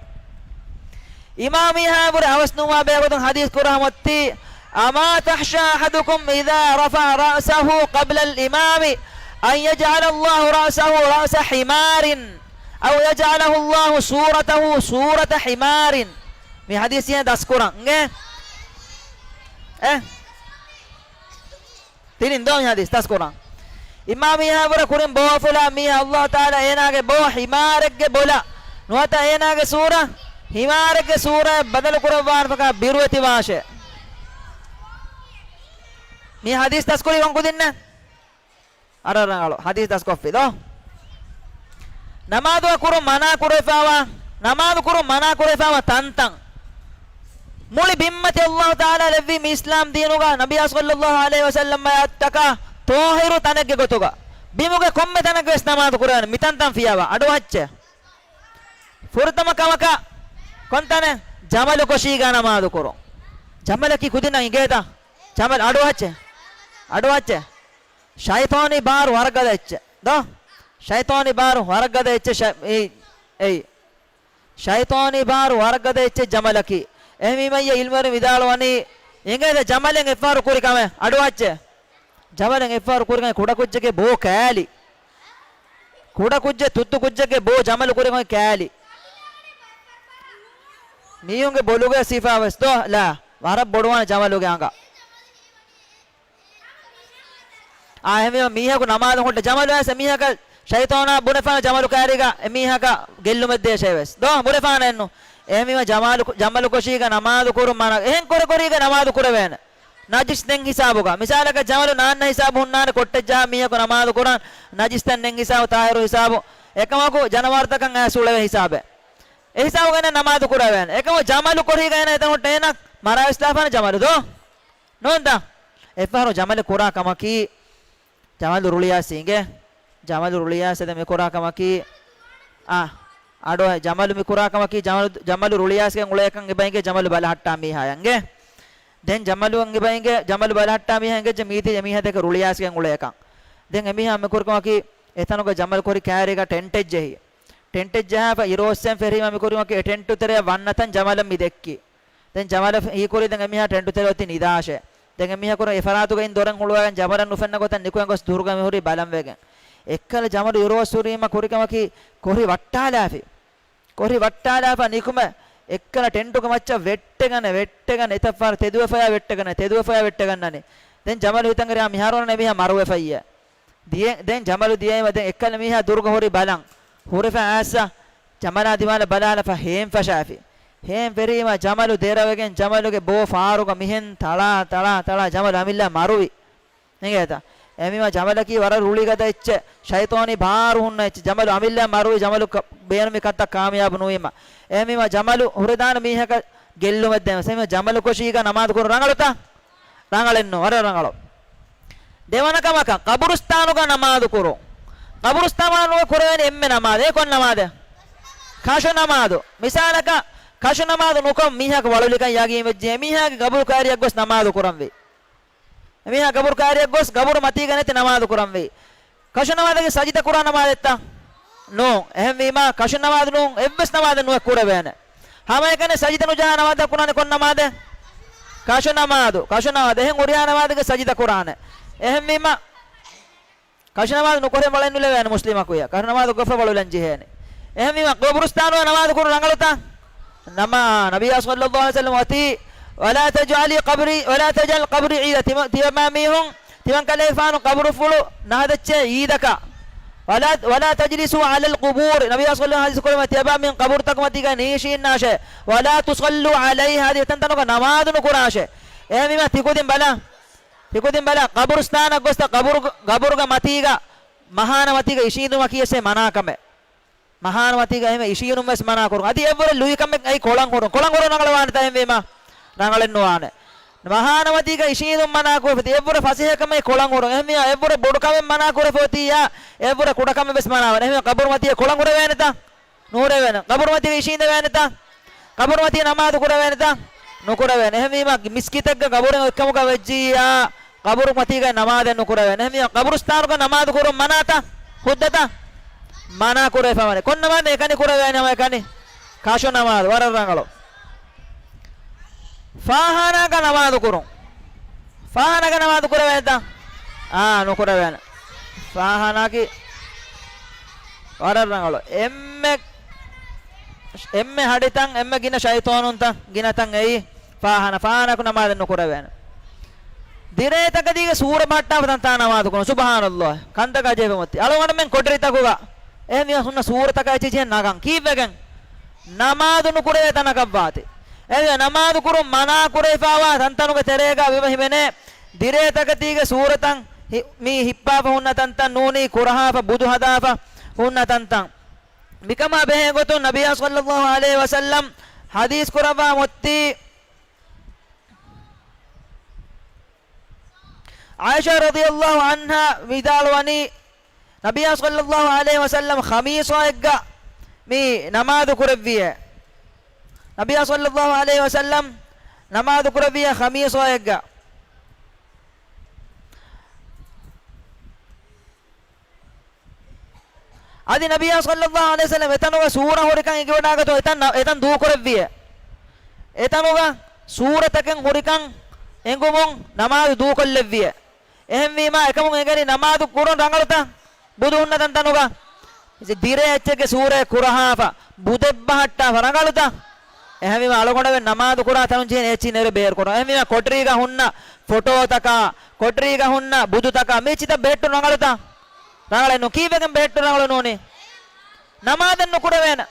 އިމާމީހާ ބުރެ އަވަސް ނުވާ ބޭގޮތުން ޙަދީޘް ކުރާ މޮއްތީ، أما تخشى أحدكم إذا رفع رأسه قبل الإمام أن يجعل الله رأسه رأس حمار أو يجعله الله صورته صورة حمار. މި ޙަދީޘް ދަސްކުރަން. އިނގޭ؟ އެ؟ ތިނިން ދޯ މި ޙަދީޘް ދަސްކުރަން. އިމާމީހާ ބުރެ ކުރިން ބޯފުޅާ މީހާ ﷲ ތަޢާލާ އޭނާގެ ބޯ ޙިމާރެއްގެ ބޮލަށް ނުވަތަ އޭނާގެ ސޫރަ ޙިމާރެއްގެ ސޫރައަށް ބަދަލު ކުރައްވާނެ ފަކާ ބިރުވެތިވާށޭ. މި ޙަދީޘް ދަސްކުރީ ކޮން ކުދިންނެއް؟ ވަރަށް ރަނގަޅު. ޙަދީޘް ދަސްކޮށްފި ދޯ. ނަމާދު ކުރުން މަނާ ކުރެވިފައިވާ، ނަމާދު ކުރުން މަނާ ކުރެވިފައިވާ ތަންތަން. މުޅި ބިންމަތި ﷲ ތަޢާލާ ލެއްވި މި އިސްލާމް ދީނުގަ ނަބިއްޔާ ޞައްލައްލާހު ޢަލައިހި ވަސައްލަމް އަޔަށްޓަކާ ޠާހިރު ތަނެއްގެ ގޮތުގަ ބިމުގެ ކޮންމެ ތަނެއްގަވެސް ނަމާދު ކުރެވޭނެ. މި ތަންތަން ފިޔަވާ. އަޑުއަހައްޗޭ. ފުރަތަމަ ކަމަކަށް ކޮންތަނެއް؟ ޖަމަލު ކޮށީގަ ނަމާދު ކުރުން. ޖަމަލަކީ ކުދިންނަށް އިނގޭތަ؟ ޖަމަލު އަޑުއަހައްޗޭ. އަޑުއަހައްޗޭ. ޝައިޠާނީ ބާރު ވަރަށް ގަދަ އެއްޗެއް ދޯ؟ ޝައިޠާނީ ބާރު ވަރަށް ގަދަ އެއްޗެއް ޝަ-، އެއް، އެއް. ޝައިޠާނީ ބާރު ވަރަށް ގަދަ އެއްޗެއް ޖަމަލަކީ. އެހެންވީމަ އިލްމުވެރިން ވިދާޅުވަނީ، އިނގޭތަ ޖަމަލެއް އެއްފަހަރު ކުރި ކަމެއް؟ އަޑުއަހައްޗޭ. ޖަމަލެއް އެއްފަހަރު ކުރި ކަމެއް ކުޑަކުއްޖެއްގެ ބޯ ކާލި. ކުޑަކުއްޖެއް ތުއްތު ކުއްޖެއްގެ ބޯ ޖަމަލު ކުރި ކަމެއް ކާލި. މީހުންގެ ބޮލުގެ ސިފާވެސް ދޯ ލާ. ވަރަށް ބޮޑުވާނެ ޖަމަލުގެ އަނގަ. އާ، އެހެންވީމަ މީހަކު ނަމާދު ހުއްޓަ ޖަމަލު އައިސް މީހަކަށް ޝައިޠާނާ ބުނެފާނެ ޖަމަލު ކާރީގަ އެމީހަކަށް ގެއްލުމެއް ދޭށޭވެސް. ދޯ، ބުނެފާނެއްނު. އެހެންވީމަ ޖަމާލު، ޖަމަލު ކޮށީގަ ނަމާދު ކުރުން މަނާ. އެހެން ކުރެ ކުރީގަ ނަމާދު ކުރެވޭނެ. ނަޖިސް ދެން ހިސާބުގަ. މިސާލަކަށް ޖަމަލު ނާންނަ ހިސާބު ހުންނާނެ ކޮއްޓެއް ޖަހާ މީހަކު ނަމާދު ކުރާން ނަޖިސް ދެން ހިސާބު ތާހިރު ހިސާބު. އެކަމަކު ޖަނަވާރުތަކަށް އައިސް އުޅެވޭ ހިސާބެއް. އެ ހިސާބުގަ ނަމާދު ކުރެވޭނެ. އެކަމަކު ޖަމަލު ކޮށީގަ އޭނަ އެތަން ހުއްޓަ އޭނަ މަރާވިސްލާފާނެ ޖަމަލު ދޯ. ނޫންތަ؟ އެއްފަހަރު ޖަމަލެއް ކުރާ ކަމަކީ، ޖަމަލު ރުޅިއައިސް އިނގޭ. ޖަމަލު ރުޅިއައިސް އެދެން މި ކުރާ ކަމަކީ، އާ، އަޑު ޖަމަލު މި ކުރާ ކަމަކީ، ޖަމަލު، ޖަމަލު ރުޅިއައިސްގެން އުޅޭކަން އެބަ އިނގޭ ޖަމަލު ބަލަހައްޓާ މީހާޔަށް އިނގޭ. ދެން ޖަމަލު އެބަ އިނގޭ، ޖަމަލު ބަލަހައްޓާ މީހާ އިނގެއްޖެ މީތި އެމީހާ ދެކެ ރުޅިއައިސްގެން އުޅޭކަން. ދެން އެމީހާ މި ކުރި ކަމަކީ، އެތަނުގަ ޖަމަލު ކުރި ކާރީގަ ޓެންޓެއް ޖެހި. ޓެންޓެއް ޖަހާފަ އިރު އޮއްސެން ފެށީމަ މި ކުރި ކަމަކީ، އެ ޓެންޓު ތެރެއަށް ވަންނަތަން ޖަމަލަށް މި ދެއްކި. ދެން ޖަމަލަށް ހީކުރި ދެން އެމީހާ ޓެންޓު ތެރެ އޮތީ ނިދާށޭ. ދެން އެމީހަކު އެފަރާތުގައި ދޮރެއް ހުޅުވައިގެން ޖަމަލަށް ނުފެންނަ ގޮތަށް ނިކުމެ ގޮސް ދުރުގަ މިހުރީ ބަލަން ވެގެން. އެއްކަލަ ޖަމަލު އިރު އޮއްސުރީމަ ކުރި ކަމަކީ ކޮށި ވައްޓާލާފި. ކޮށި ވައްޓާލާފަ ނިކުމެ އެއްކަލަ ޓެންޓުގެ މައްޗަށް ވެއްޓެގަނެ، ވެއްޓެގަނެ، އެތައް ފަހަރު ތެދުވެފަޔާ ވެއްޓެގަނެ، ތެދުވެފަޔާ ވެއްޓެގަންނަނީ. ދެން ޖަމަލު ހިތަށް އެރި މިހާރު އޮންނަ މީހާ މަރުވެފައްޔޭ. ދިޔަ-، ދެން ޖަމަލު ދިޔައިމަ ދެން އެއްކަލަ މީހާ ދުރުގަ ހުރި ބަލަން. ހުރެފަ އައިސް ޖަމަލާ ދިމާލަށް ބަލާލަފަ ހޭން ފަށާފި. ހޭން ފެށީމަ ޖަމަލު ދެރަވެގެން ޖަމަލުގެ ބޯ ފާރުގަ މިހެން ތަޅާ، ތަޅާ، ތަޅާ ޖަމަލު އަމިއްލަ މަރުވި. އެނގޭތަ؟ އެމީމަ ޖަމަލަކީ ވަރަށް ރުޅިގަދަ އެއްޗެއް، ޝައިޠާނީ ބާރު ހުންނަ އެއްޗެއް. ޖަމަލު އަމިއްލަ މަރުވި، ޖަމަލު ކަ-، ބޭނުމި ކަންތައް ކާމިޔާބު ނުވީމަ. އެމީމަ ޖަމަލު ހުރެދާނެ މީހަކަށް ގެއްލުމެއް ދޭން. އެމީމަ ޖަމަލު ކޮށީގަ ނަމާދު ކުރުން ރަނގަޅުތަ؟ ރަނގަޅެއްނު، ވަރަށް ރަނގަޅު. ދެވަނަ ކަމަކަށް، ޤަބުރުސްތާނުގަ ނަމާދު ކުރުން. ޤަބުރުސްތާނުގަ ކުރެވޭނެ އެންމެ ނަމާދެއް. އެ ކޮން ނަމާދެއް؟ ކަށު ނަމާދު. މިސާލަކަށް، ކަށު ނަމާދު ނުކޮށް މީހަކު ވަޅުލިކަން ޔަގީން ވެއްޖެ، އެމީހާގެ ގަބުރު ކާރިއަށް ގޮސް ނަމާދު ކުރަންވީ. އެމީހާ ގަބުރު ކާރިއަށް ގޮސް ގަބުރު މަތީގަ ނެތި ނަމާދު ކުރަންވީ. ކަށު ނަމާދަކީ ސަޖިދަ ކުރާ ނަމާދެއްތަ؟ ނޫން. އެހެންވީމާ، ކަށު ނަމާދު ނޫން، އެއްވެސް ނަމާދެއް ނުވެ ކުރެވޭނެ. ހަމައެކަނި ސަޖިދަ ނުޖަހާ ނަމާދަށް ކުރާނެ ކޮން ނަމާދެއް؟ ކަށު ނަމާދު. ކަށު ނަމާދު. އެހެން ހުރިހާ ނަމާދެއްގެ ސަޖިދަ ކުރާނެ. އެހެންވީމާ، ކަށު ނަމާދު ނުކުރެވެން ބަލަން ނުލެވޭނެ މުސްލިމަކުޔަށް. ކަށު ނަމާދު ކޮށްފަ ބަލުލަން ޖެހޭނެ. އެހެންވީމާ، ޤަބުރުސްތާނުގަ ނަމާދު ކުރުން ރަނގަޅުތަ؟ ނަމާ، ނަބިއްޔާ ޞައްލައްލާހު ޢަލައިހި ވަސައްލަމަ އޮތީ، "ولا تجعلي قبري، ولا تجعل قبري عيدا." ތިމަ-، ތިޔަބާ މީހުން، ތިމަން ކަލޭފާނު ޤަބުރުފުޅު ނަހަދައްޗޭ ޢީދަކަށް. "ولا، ولا تجلسوا على القبور." ނަބިއްޔާ ޞައްލައްލާހު ޢަލައިހި ވަސައްލަމަ ހަދީސް ކުރައްވަމުން، ތިޔަބާ މީހުން ޤަބުރުތަކު މަތީގަ ނީށީންނާށޭ. "ولا تصلوا عليها." އަދި އެތަންތަނުގަ ނަމާދު ނުކުރާށޭ. އެހެންވީމާ، ތިކުދިން ބަލަ. ތިކުދިން ބަލަ، ޤަބުރުސްތާނަށް ގޮސްތަ ޤަބުރު، ޤަބުރުގެ މަތީގަ މަހާނަ މަތީގަ އިށީނދުމަކީ އެއްޗެއް މަނާކަމެއް. މަހާނަ މަތީގަ އެހެން އިށީނުން ވެސް މަނާ ކުރުން. އަދި އެއްވުރެ ލުއިކަމެއް އައި ކޮޅަށް ހުރުން. ކޮޅަށް ހުރުން ރަނގަޅަށް ވާނެތަ؟ އެހެންވީމާ، ރަނގަޅެއް ނުވާނެ. މަހާނަ މަތީގަ އިށީނދުން މަނާ ކުރެފަ އޮތީ، އެއްވުރެ ފަސޭހަކަމެއް ކޮޅަށް ހުރުން. އެހެންވީމާ، އެއްވުރެ ބޮޑުކަމެއް މަނާ ކުރެފަ އޮތިއްޔާ، އެއްވުރެ ކުޑަކަމެއް ވެސް މަނާވާނެ. އެހެންވީމާ، ޤަބުރު މަތީގަ ކޮޅަށް ހުރެވޭނެތަ؟ ނުހުރެވޭނެ. ޤަބުރު މަތީގަ އިށީނދެވޭނެތަ؟ ޤަބުރު މަތީގަ ނަމާދު ކުރެވޭނެތަ؟ ނުކުރެވޭނެ. އެހެންވީމާ، މިސްކިތެއްގަ ޤަބުރެއް އެއްކަމުގަ ވެއްޖިއްޔާ، ޤަބުރު މަތީގަ ނަމާދެއް ނުކުރެވޭނެ. އެހެންވީމާ، ޤަބުރުސްތާނުގަ ނަމާދު ކުރުން މަނާތަ؟ ހުއްދަތަ؟ މަނާ ކުރެވިފަވާނެ. ކޮން ނަމާދެއް އެކަނި ކުރެވޭނެ؟ ހަމަ އެކަނި. ކަށު ނަމާދު. ވަރަށް ރަނގަޅު. ފާޚާނާގަ ނަމާދު ކުރުން. ފާޚާނާގަ ނަމާދު ކުރެވޭނެތަ؟ އާ، ނުކުރެވޭނެ. ފާޚާނާއަކީ ވަރަށް ރަނގަޅު. އެންމެ، އެންމެ ހަޑިތައް، އެންމެ ގިނަ ޝައިޠާނުންތައް، ގިނަތައް އެއީ ފާޚާނާ. ފާޚާނާއަކު ނަމާދެއް ނުކުރެވޭނެ. ދިރޭތަކެތީގެ ސޫރަ ބަހައްޓާފަ ތަންތާ ނަމާދު ކުރުން. ސުބްޙާނައްލާހް. ކަންތަކާ ޖެހިފަ އޮތީ. އަޅުގަނޑުމެން ކޮޓަރިތަކުގަ އެހެންވިޔަސް ހުންނަ ސޫރަތަކާ އެއްޗެއް ޖެހެން ނަގަން. ކީއްވެގެން؟ ނަމާދު ނުކުރެވޭ ތަނަކަށްވާތީ. އެހެންވެ، ނަމާދު ކުރުން މަނާ ކުރެވިފައިވާ ތަންތަނުގެ ތެރޭގަ ވީމަ ހިމެނޭ، ދިރޭތަކެތީގެ ސޫރަތައް ހި-، މި ހިއްޕާފަ ހުންނަ ތަންތަން ނޫނީ، ކުރަހާފަ، ބުދު ހަދާފަ ހުންނަ ތަންތަން. މިކަމާ ބެހޭ ގޮތުން ނަބިއްޔާ ޞައްލައްލާހު ޢަލައިހި ވަސައްލަމް ޙަދީޘް ކުރައްވާ މޮއްތީ، ޢާއިޝާ ރަޟިޔައްލާހު ޢަންހާ ވިދާޅުވަނީ، ނަބިއްޔާ ޞައްލައްލާހު ޢަލައިހި ވަސައްލަމް ޚަމީޞާއެއްގަ މި ނަމާދު ކުރެއްވިއޭ. ނަބިއްޔާ ޞައްލައްލާހު ޢަލައިހި ވަސައްލަމް ނަމާދު ކުރެއްވިއޭ ޚަމީޞާއެއްގަ. އަދި ނަބިއްޔާ ޞައްލައްލާހު ޢަލައިހި ވަސައްލަމް އެތަނުގަ ސޫރަ ހުރިކަން އެނގިވަޑާގަތުން އެތަން، އެތަން ދޫކުރެއްވިއޭ. އެތަނުގަ ސޫރަތަކެއް ހުރިކަން އެނގުމުން ނަމާދު ދޫކޮށްލެއްވިއޭ. އެހެންވީމާ، އެކަމުން އެނގެނީ ނަމާދު ކުރުން ރަނގަޅުތަ؟ ބުދު ހުންނަ ތަންތަނުގަ ދިރޭ އެއްޗެއްގެ ސޫރައެއް ކުރަހާފަ، ބުދެއް ބަހައްޓާފަ ރަނގަޅުތަ؟ އެހެންވީމާ، އަޅުގަނޑުމެން ނަމާދު ކުރާ ތަނުން ޖެހޭނެ އެއްޗިހި ނެރެ ބޭރުކުރުން. އެހެންވީމާ، ކޮޓަރީގަ ހުންނަ ފޮޓޯތަކާ، ކޮޓަރީގަ ހުންނަ ބުދުތަކާ މި އެއްޗިތައް ބެހެއްޓުން ރަނގަޅުތަ؟ ރަނގަޅެއް ނޫން. ކީއްވެގެން ބެހެއްޓުން ރަނގަޅު ނޫނީ؟ ނަމާދެއް ނުކުރެވޭނެ.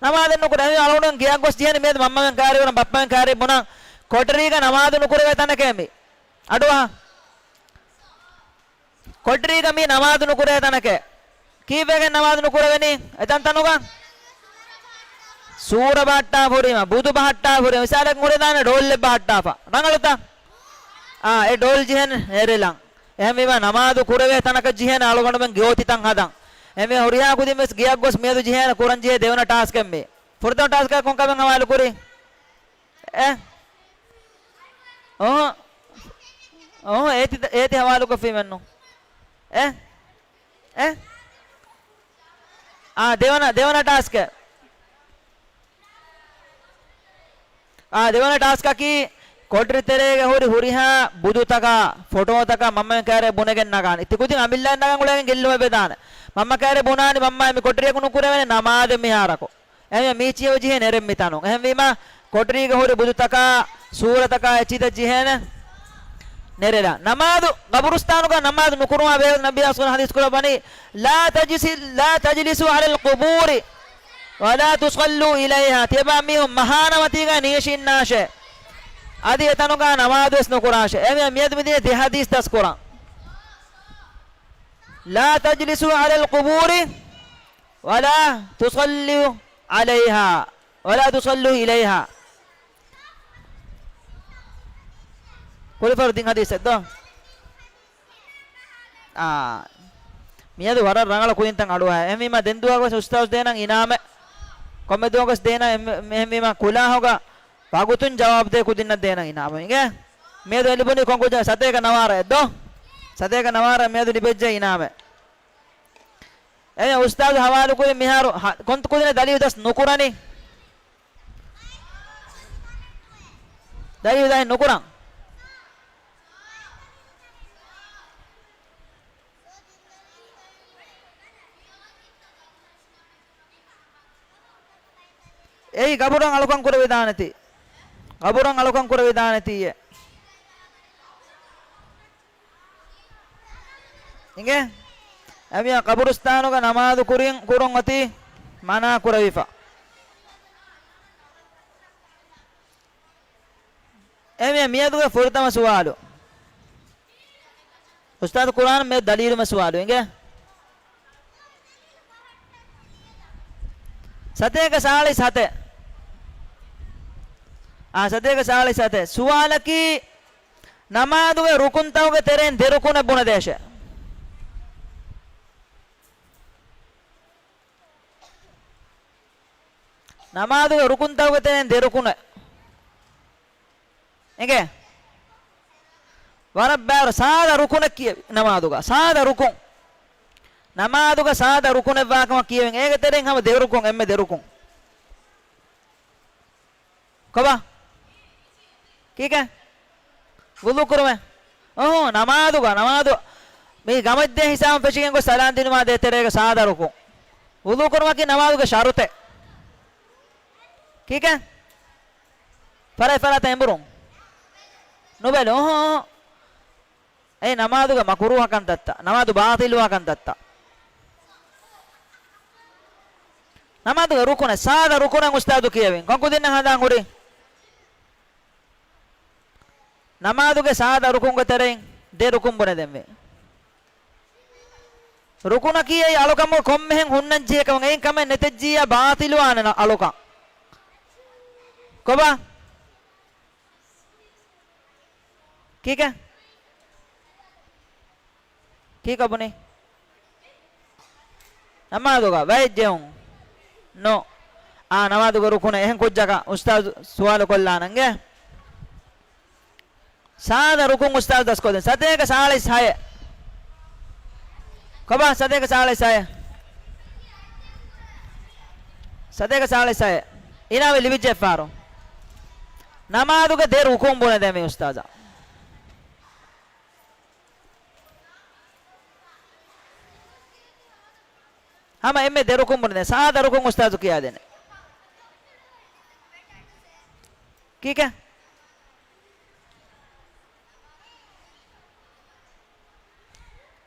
ނަމާދެއް ނުކުރެވޭ. އަޅުގަނޑު ގެޔަށް ގޮސް ޖެހޭނެ މިއަދު މަންމަމެން ކާރި ބުނަން، ބައްޕަމެން ކާރި ބުނަން، ކޮޓަރީގަ ނަމާދު ނުކުރެވޭ ތަނަކޭ މީ. އަޑުއަހަ. ކޮޓަރީގަ މީ ނަމާދު ނުކުރޭ ތަނަކޭ. ކީއްވެގެން ނަމާދު ނުކުރެވެނީ؟ އެތަން ތަނުގަ ސޫރަ ބަހައްޓާފަ ހުރީމަ، ބުދު ބަހައްޓާފަ ހުރީމަ، މިސާލަކަށް ހުރެދާނެ ޑޯލްއެއް ބަހައްޓާފަ. ރަނގަޅުތަ؟ އާ، އެ ޑޯލް ޖެހޭނެ ނެރެލަން. އެހެންވީމަ، ނަމާދު ކުރެވޭ ތަނަކަށް ޖެހޭނެ އަޅުގަނޑުމެން ގޯތިތައް ހަދަން. އެހެންވީމަ، ހުރިހާ ކުދިން ވެސް ގެޔަށް ގޮސް މިއަދު ޖެހޭނެ ކުރަން ޖެހޭ ދެވަނަ ޓާސްކެއް މީ. ފުރަތަމަ ޓާސްކަށް ކޮން ކަމެއް ހަވާލު ކުރީ؟ އެ؟ އޮހޮ. އޮހޮ، އޭތި، އޭތި ހަވާލުކޮށްފީމެއްނު. އެ؟ އެ؟ އާ، ދެވަނަ، ދެވަނަ ޓާސްކެއް. އާ، ދެވަނަ ޓާސްކަކީ، ކޮޓަރި ތެރޭގަ ހުރި ހުރިހާ ބުދުތަކާ، ފޮޓޯތަކާ މަންމަމެން ކާރި ބުނެގެން ނަގާނެ. ތި ކުދިން އަމިއްލައިން ނަގަން އުޅެގެން ގެއްލުމެއް ވެދާނެ. މަންމަ ކާރި ބުނާނީ މަންމަ މި ކޮޓަރިއަކު ނުކުރެވޭނެ ނަމާދެއް މިހާރަކު. އެހެންވެ މީ އެއްޗިހި އެބަ ޖެހޭ ނެރެން މިތަނުން. އެހެންވީމަ ކޮޓަރީގަ ހުރި ބުދުތަކާ، ސޫރަތަކާ އެއްޗިތައް ޖެހޭނެ ނެރެލާ. ނަމާދު، ގަބުރުސްތާނުގަ ނަމާދު ނުކުރުމާ ބެހޭގޮތުން ނަބިއްޔާ ޞައްލައްލާހު ޢަލައިހި ވަސައްލަމް ޙަދީޘް ކުރައްވަނީ، "لا تجلس، لا تجلسوا على القبور ولا تصلوا إليها." ތިޔަބާ މީހުން މަހާނަ މަތީގަ ނީށިންނާށޭ. އަދި އެތަނުގަ ނަމާދުވެސް ނުކުރާށޭ. އެހެންވެ މިއަދު މިދިޔަ ދެ ޙަދީޘް ދަސްކުރަން. "لا تجلسوا على القبور ولا تصلوا عليها، ولا تصلوا إليها." ކުރިފަރު ދިން ޙަދީޘެއް ދޯ؟ އާ. މިއަދު ވަރަށް ރަނގަޅަށް ކުދިންތައް އަޑުއަހަ. އެހެންވީމަ ދެން ދުވަހަކުވެސް އުސްތާޒު ދޭނަން އިނާމެއް. ކޮންމެ ދުވަހަކުވެސް ދޭނަން އެ-، އެހެންވީމަ ކުލާހުގަ ވަގުތުން ޖަވާބުދޭ ކުދިންނަށް ދޭނަން އިނާމެއް. އިނގޭ؟ މިއަދު އެ ލިބުނީ ކޮން ކުއްޖާ؟ ސަތޭކަ ނަވާރައެއް ދޯ؟ ސަތޭކަ ނަވާރަ މިއަދު ލިބެއްޖެ އިނާމެއް. އެ އުސްތާޒު ހަވާލުކުރި މިހާރު ހަ-، ކޮންތަ ކުދިން ދަލީލު ދަސް ނުކުރަނީ؟ ދަލީލު ދަސް ނުކުރަން. އެއީ ގަބުރަށް އަޅުކަން ކުރެވިދާނެތީ. ގަބުރަށް އަޅުކަން ކުރެވިދާނެތީއޭ. އިނގޭ؟ އެމިޔާ ގަބުރުސްތާނުގަ ނަމާދު ކުރިން، ކުރުން އޮތީ މަނާ ކުރެވިފަ. އެމިޔާ މިއަދުގެ ފުރަތަމަ ސުވާލު. އުސްތާޛު ކުރާން މި ދަލީލު މި ސުވާލު އިނގޭ؟ ސަތޭކަ ސާޅީސް ހަތެއް. އާ، ސަތޭކަ ސާޅީސް ހަތެއް. ސުވާލަކީ، ނަމާދުގެ ރުކުންތަކުގެ ތެރެއިން ދެ ރުކުނެއް ބުނެދޭށޭ. ނަމާދުގެ ރުކުންތަކުގެ ތެރެއިން ދެ ރުކުނެއް. އެނގޭ؟ ވަރަށް ބާރު ސާދަ ރުކުނެއް ކިޔެވި ނަމާދުގަ. ސާދަ ރުކުން. ނަމާދުގަ ސާދަ ރުކުނެއް ވާކަމަށް ކިޔެވެން. އޭގެ ތެރެއިން ހަމަ ދެ ރުކުން، އެންމެ ދެ ރުކުން. ކޮބާ؟ ކީކޭ؟ ވުޟޫ ކުރުމޭ. އުހު، ނަމާދުގަ، ނަމާދު މި ގަމަށްދޭ ހިސާބުން ފެށިގެން ގޮސް ސަލާން ދިނުމާ ދޭ ތެރޭގަ ސާދަ ރުކުން. ވުޟޫ ކުރުމަކީ ނަމާދުގެ ޝަރުތެއް. ކީކޭ؟ ފަރާތް ފަރާތަށް އެނބުރުން. ނުބެލު. އުހު، އުހު. އެ ނަމާދުގެ މަކުރޫހަކަންތައްތައް، ނަމާދު ބާޠިލުވާކަންތައްތައް. ނަމާދުގެ ރުކުނެއް، ސާދަ ރުކުނެއް އުސްތާޛު ކިޔެވިން. ކޮންކުދިންނަށް ހަނދާން ހުރީ؟ ނަމާދުގެ ސާދަ ރުކުންގެ ތެރެއިން ދެ ރުކުން ބުނެދެންވީ. ރުކުނަކީ އެއީ އަޅުކަމުގަ ކޮންމެހެން ހުންނަންޖެހޭ ކަމެއް. އެއިން ކަމެއް ނެތެއްޖިއްޔާ ބާޠިލުވާނެ އަޅުކަން. ކޮބާ؟ ކީކޭ؟ ކީކަ ބުނީ؟ ނަމާދުގަ ވައެއް ޖެހުން. ނޯ. އާ، ނަމާދުގެ ރުކުނެއް އެހެން ކުއްޖަކަށް އުސްތާޛު ސުވާލު ކޮށްލާނަންގެ. ސާދަ ރުކުން އުސްތާޛު ދަސްކޮށްދޭން. ސަތޭކަ ސާޅީސް ހައެއް. ކޮބާ ސަތޭކަ ސާޅީސް ހައެއް؟ ސަތޭކަ ސާޅީސް ހައެއް. އިނާމެއް ލިބިއްޖެ އެއްފަހަރު. ނަމާދުގެ ދެ ރުކުން ބުނެދޭން މި އުސްތާޛާ. ހަމަ އެންމެ ދެ ރުކުން ބުނެދޭން. ސާދަ ރުކުން އުސްތާޛު ކިޔާދޭނެ. ކީކޭ؟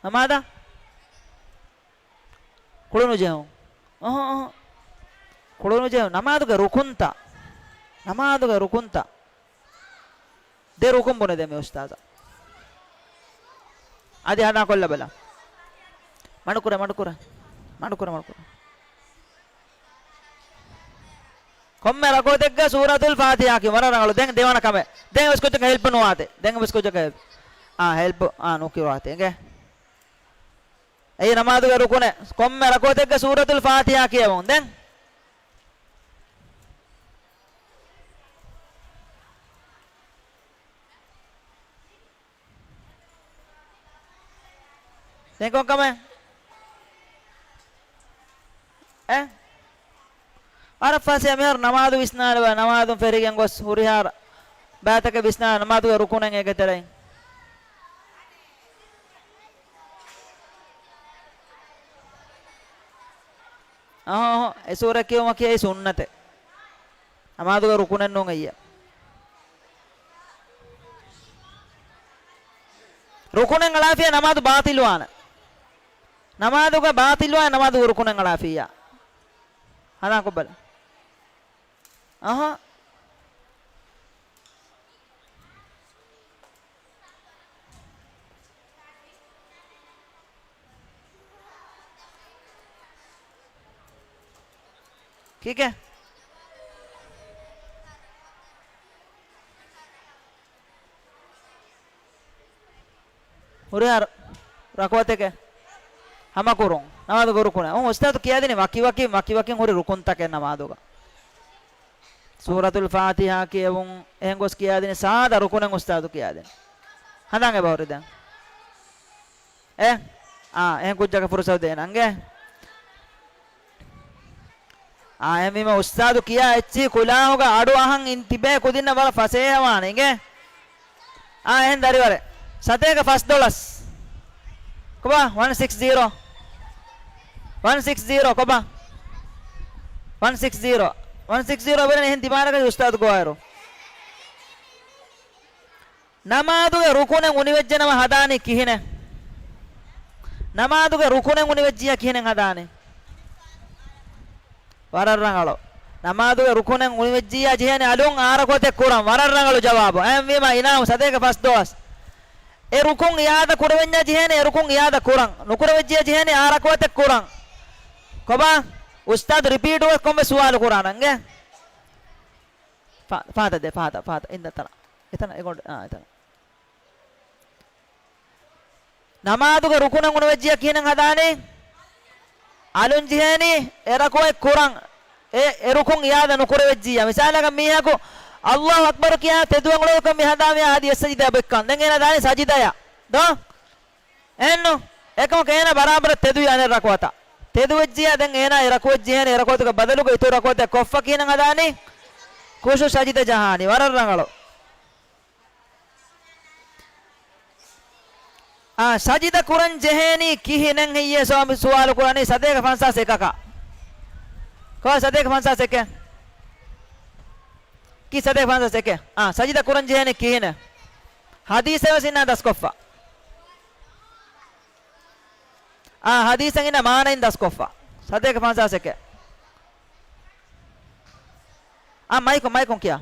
ނަމާދަށް ކުޅުނުޖެހުން. އަހަ، އަހަ. ކުޅުނުޖެހުން. ނަމާދުގެ ރުކުންތައް. ނަމާދުގެ ރުކުންތައް. ދެ ރުކުން ބުނެދޭން މި އުސްތާޛާ. އަދި ހަނދާން ކޮށްލަބަލަ. މަޑުކުރޭ، މަޑުކުރޭ. މަޑުކުރޭ، މަޑުކުރޭ. ކޮންމެ ރަކުޢަތެއްގަ ސޫރަތުލް ފާތިޙާ ކިޔުން. ވަރަށް ރަނގަޅު. ދެން ދެވަނަ ކަމެއް. ދެން ވެސް ކުއްޖަކަށް ހެލްޕް ނުވާތި. ދެން ވެސް ކުއްޖަކަށް ހެލްޕް. އާ، ހެލްޕް. އާ، ނުކިޔުވާތި. އެނގޭ؟ އެއީ ނަމާދުގެ ރުކުނެއް. ކޮންމެ ރަކުޢަތެއްގަ ސޫރަތުލް ފާތިޙާ ކިޔެވުން. ދެން ދެން ކޮން ކަމެއް؟ އެ؟ ވަރަށް ފަސޭހަ މިހާރު ނަމާދު ވިސްނާލަބަ، ނަމާދުން ފެށިގެން ގޮސް ހުރިހާ ބައިތަކެއް ވިސްނާ ނަމާދުގެ ރުކުނެއް އޭގެ ތެރެއިން. އަހަ، އަހަ، އެ ސޫރަ ކިޔުމަކީ އެއީ ސުންނަތެއް. ނަމާދުގެ ރުކުނެއް ނޫން އެއްޔެ. ރުކުނެއް އަޅާފިޔާ ނަމާދު ބާޠިލުވާނެ. ނަމާދުގަ ބާޠިލުވާ ނަމާދުގެ ރުކުނެއް އަޅާފިޔާ. ހަނދާން ކޮށްބަލަ. އަހަ. ކީކޭ؟ ހުރިހާ ރަ-، ރަކުޢަތެކެއް ހަމަކުރުން. ނަމާދުގެ ރުކުނެއް. އުނ، އުސްތާޛު ކިޔާދިނީ ވަކިވަކި، ވަކިވަކިން ހުރި ރުކުންތަކެއް ނަމާދުގަ. ސޫރަތުލް ފާތިޙާ ކިޔެވުން، އެހެން ގޮސް ކިޔާދިނީ ސާދަ ރުކުނެއް އުސްތާޛު ކިޔާދިނީ. ހަނދާން އެބަހުރި ދެން. އެ؟ އާ، އެހެން ކުއްޖަކަށް ފުރުސަތު ދޭނަންގެ. އާ، އެހެންވީމަ އުސްތާދު ކިޔާ އެއްޗިހި ކުލާހުގަ އަޑު އަހަން ތިބޭ ކުދިންނަށް ވަރަށް ފަސޭހަވާނެ އިނގޭ. އާ، އެހެން ދަރިވަރެއް. ސަތޭކަ ފަސްދޮޅަސް. ކޮބާ؟ ވަން ސިކްސް ޒީރޯ. ވަން ސިކްސް ޒީރޯ ކޮބާ؟ ވަން ސިކްސް ޒީރޯ. ވަން ސިކްސް ޒީރޯ އެބަރެން އެހެން ދިމާލަކަށް އުސްތާދު ގޮވާއިރު. ނަމާދުގެ ރުކުނެއް އުނިވެއްޖެނަމަ ހަދާނީ ކިހިނެއް؟ ނަމާދުގެ ރުކުނެއް އުނިވެއްޖިއްޔާ ކިހިނެއް ހަދާނީ؟ ވަރަށް ރަނގަޅު. ނަމާދުގެ ރުކުނެއް އުނިވެއްޖިއްޔާ ޖެހޭނެ އަލުން އާ ރަކުޢަތެއް ކުރަން. ވަރަށް ރަނގަޅު ޖަވާބު. އެހެންވީމަ އިނާމު ސަތޭކަ ފަސްދޮޅަސް. އެ ރުކުން އިއާދަ ކުރެވެންޏާ ޖެހޭނެ އެ ރުކުން އިއާދަ ކުރަން. ނުކުރެވިއްޖިއްޔާ ޖެހޭނެ އާ ރަކުޢަތެއް ކުރަން. ކޮބާ؟ އުސްތާދު ރިޕީޓުވެސް ކޮންމެ ސުވާލު ކުރާނަންގެ. ފާ-، ފާދަ ދޭ، ފާދަ، ފާދަ. އިންދަ ތަނަ. އެތަނަ، އެގޮނޑު، އާ، އެތަނަ. ނަމާދުގެ ރުކުނެއް އުނިވެއްޖިއްޔާ ކިހިނެއް ހަދާނީ؟ އަލުން ޖެހޭނީ އެ ރަކުޢަތް ކުރަން. އެ، އެ ރުކުން އިއާދަ ނުކުރެވިއްޖިއްޔާ. މިސާލަކަށް މީހަކު އައްލާހު އަކްބަރު ކިޔާ ތެދު އަނގުޅަކަށް މި ހަދާ މި އާދި އެއް ސަޖިދައަށް އޮތްކަން. ދެން އޭނާ ދާނީ ސަޖިދަޔަށް. ދޯ؟ އެހެންނު؟ އެކަމަކު އޭނާ ބަރާބަރަށް ތެދުވި އަނެއް ރަކުޢަތަށް. ތެދުވެއްޖިއްޔާ ދެން އޭނާ އެ ރަކުޢަތް ޖެހޭނެ އެ ރަކުޢަތުގެ ބަދަލުގަ އިތުރު ރަކުޢަތެއް ކޮށްފަ ކިހިނެއް ހަދާނީ؟ ޚުޝޫޢު ސަޖިދަ ޖަހާނީ. ވަރަށް ރަނގަޅު. އާ، ސަޖިދަ ކުރަން ޖެހޭނީ ކިހިނެއް ހެއްޔޭ ސޯ-، ސުވާލު ކުރަނީ ސަތޭކަ ފަންސާސް އެކަކަށް. ކޮބާ ސަތޭކަ ފަންސާސް އެކެއް؟ ކީ ސަތޭކަ ފަންސާސް އެކެއް؟ އާ، ސަޖިދަ ކުރަން ޖެހޭނީ ކިހިނެއް؟ ޙަދީޘެއް ވެސް އިންނާ ދަސްކޮށްފަ. އާ، ޙަދީޘެއް އިންނާ މާނައިން ދަސްކޮށްފަ. ސަތޭކަ ފަންސާސް އެކެއް. އާ، މައިކު، މައިކުން ކިޔާ.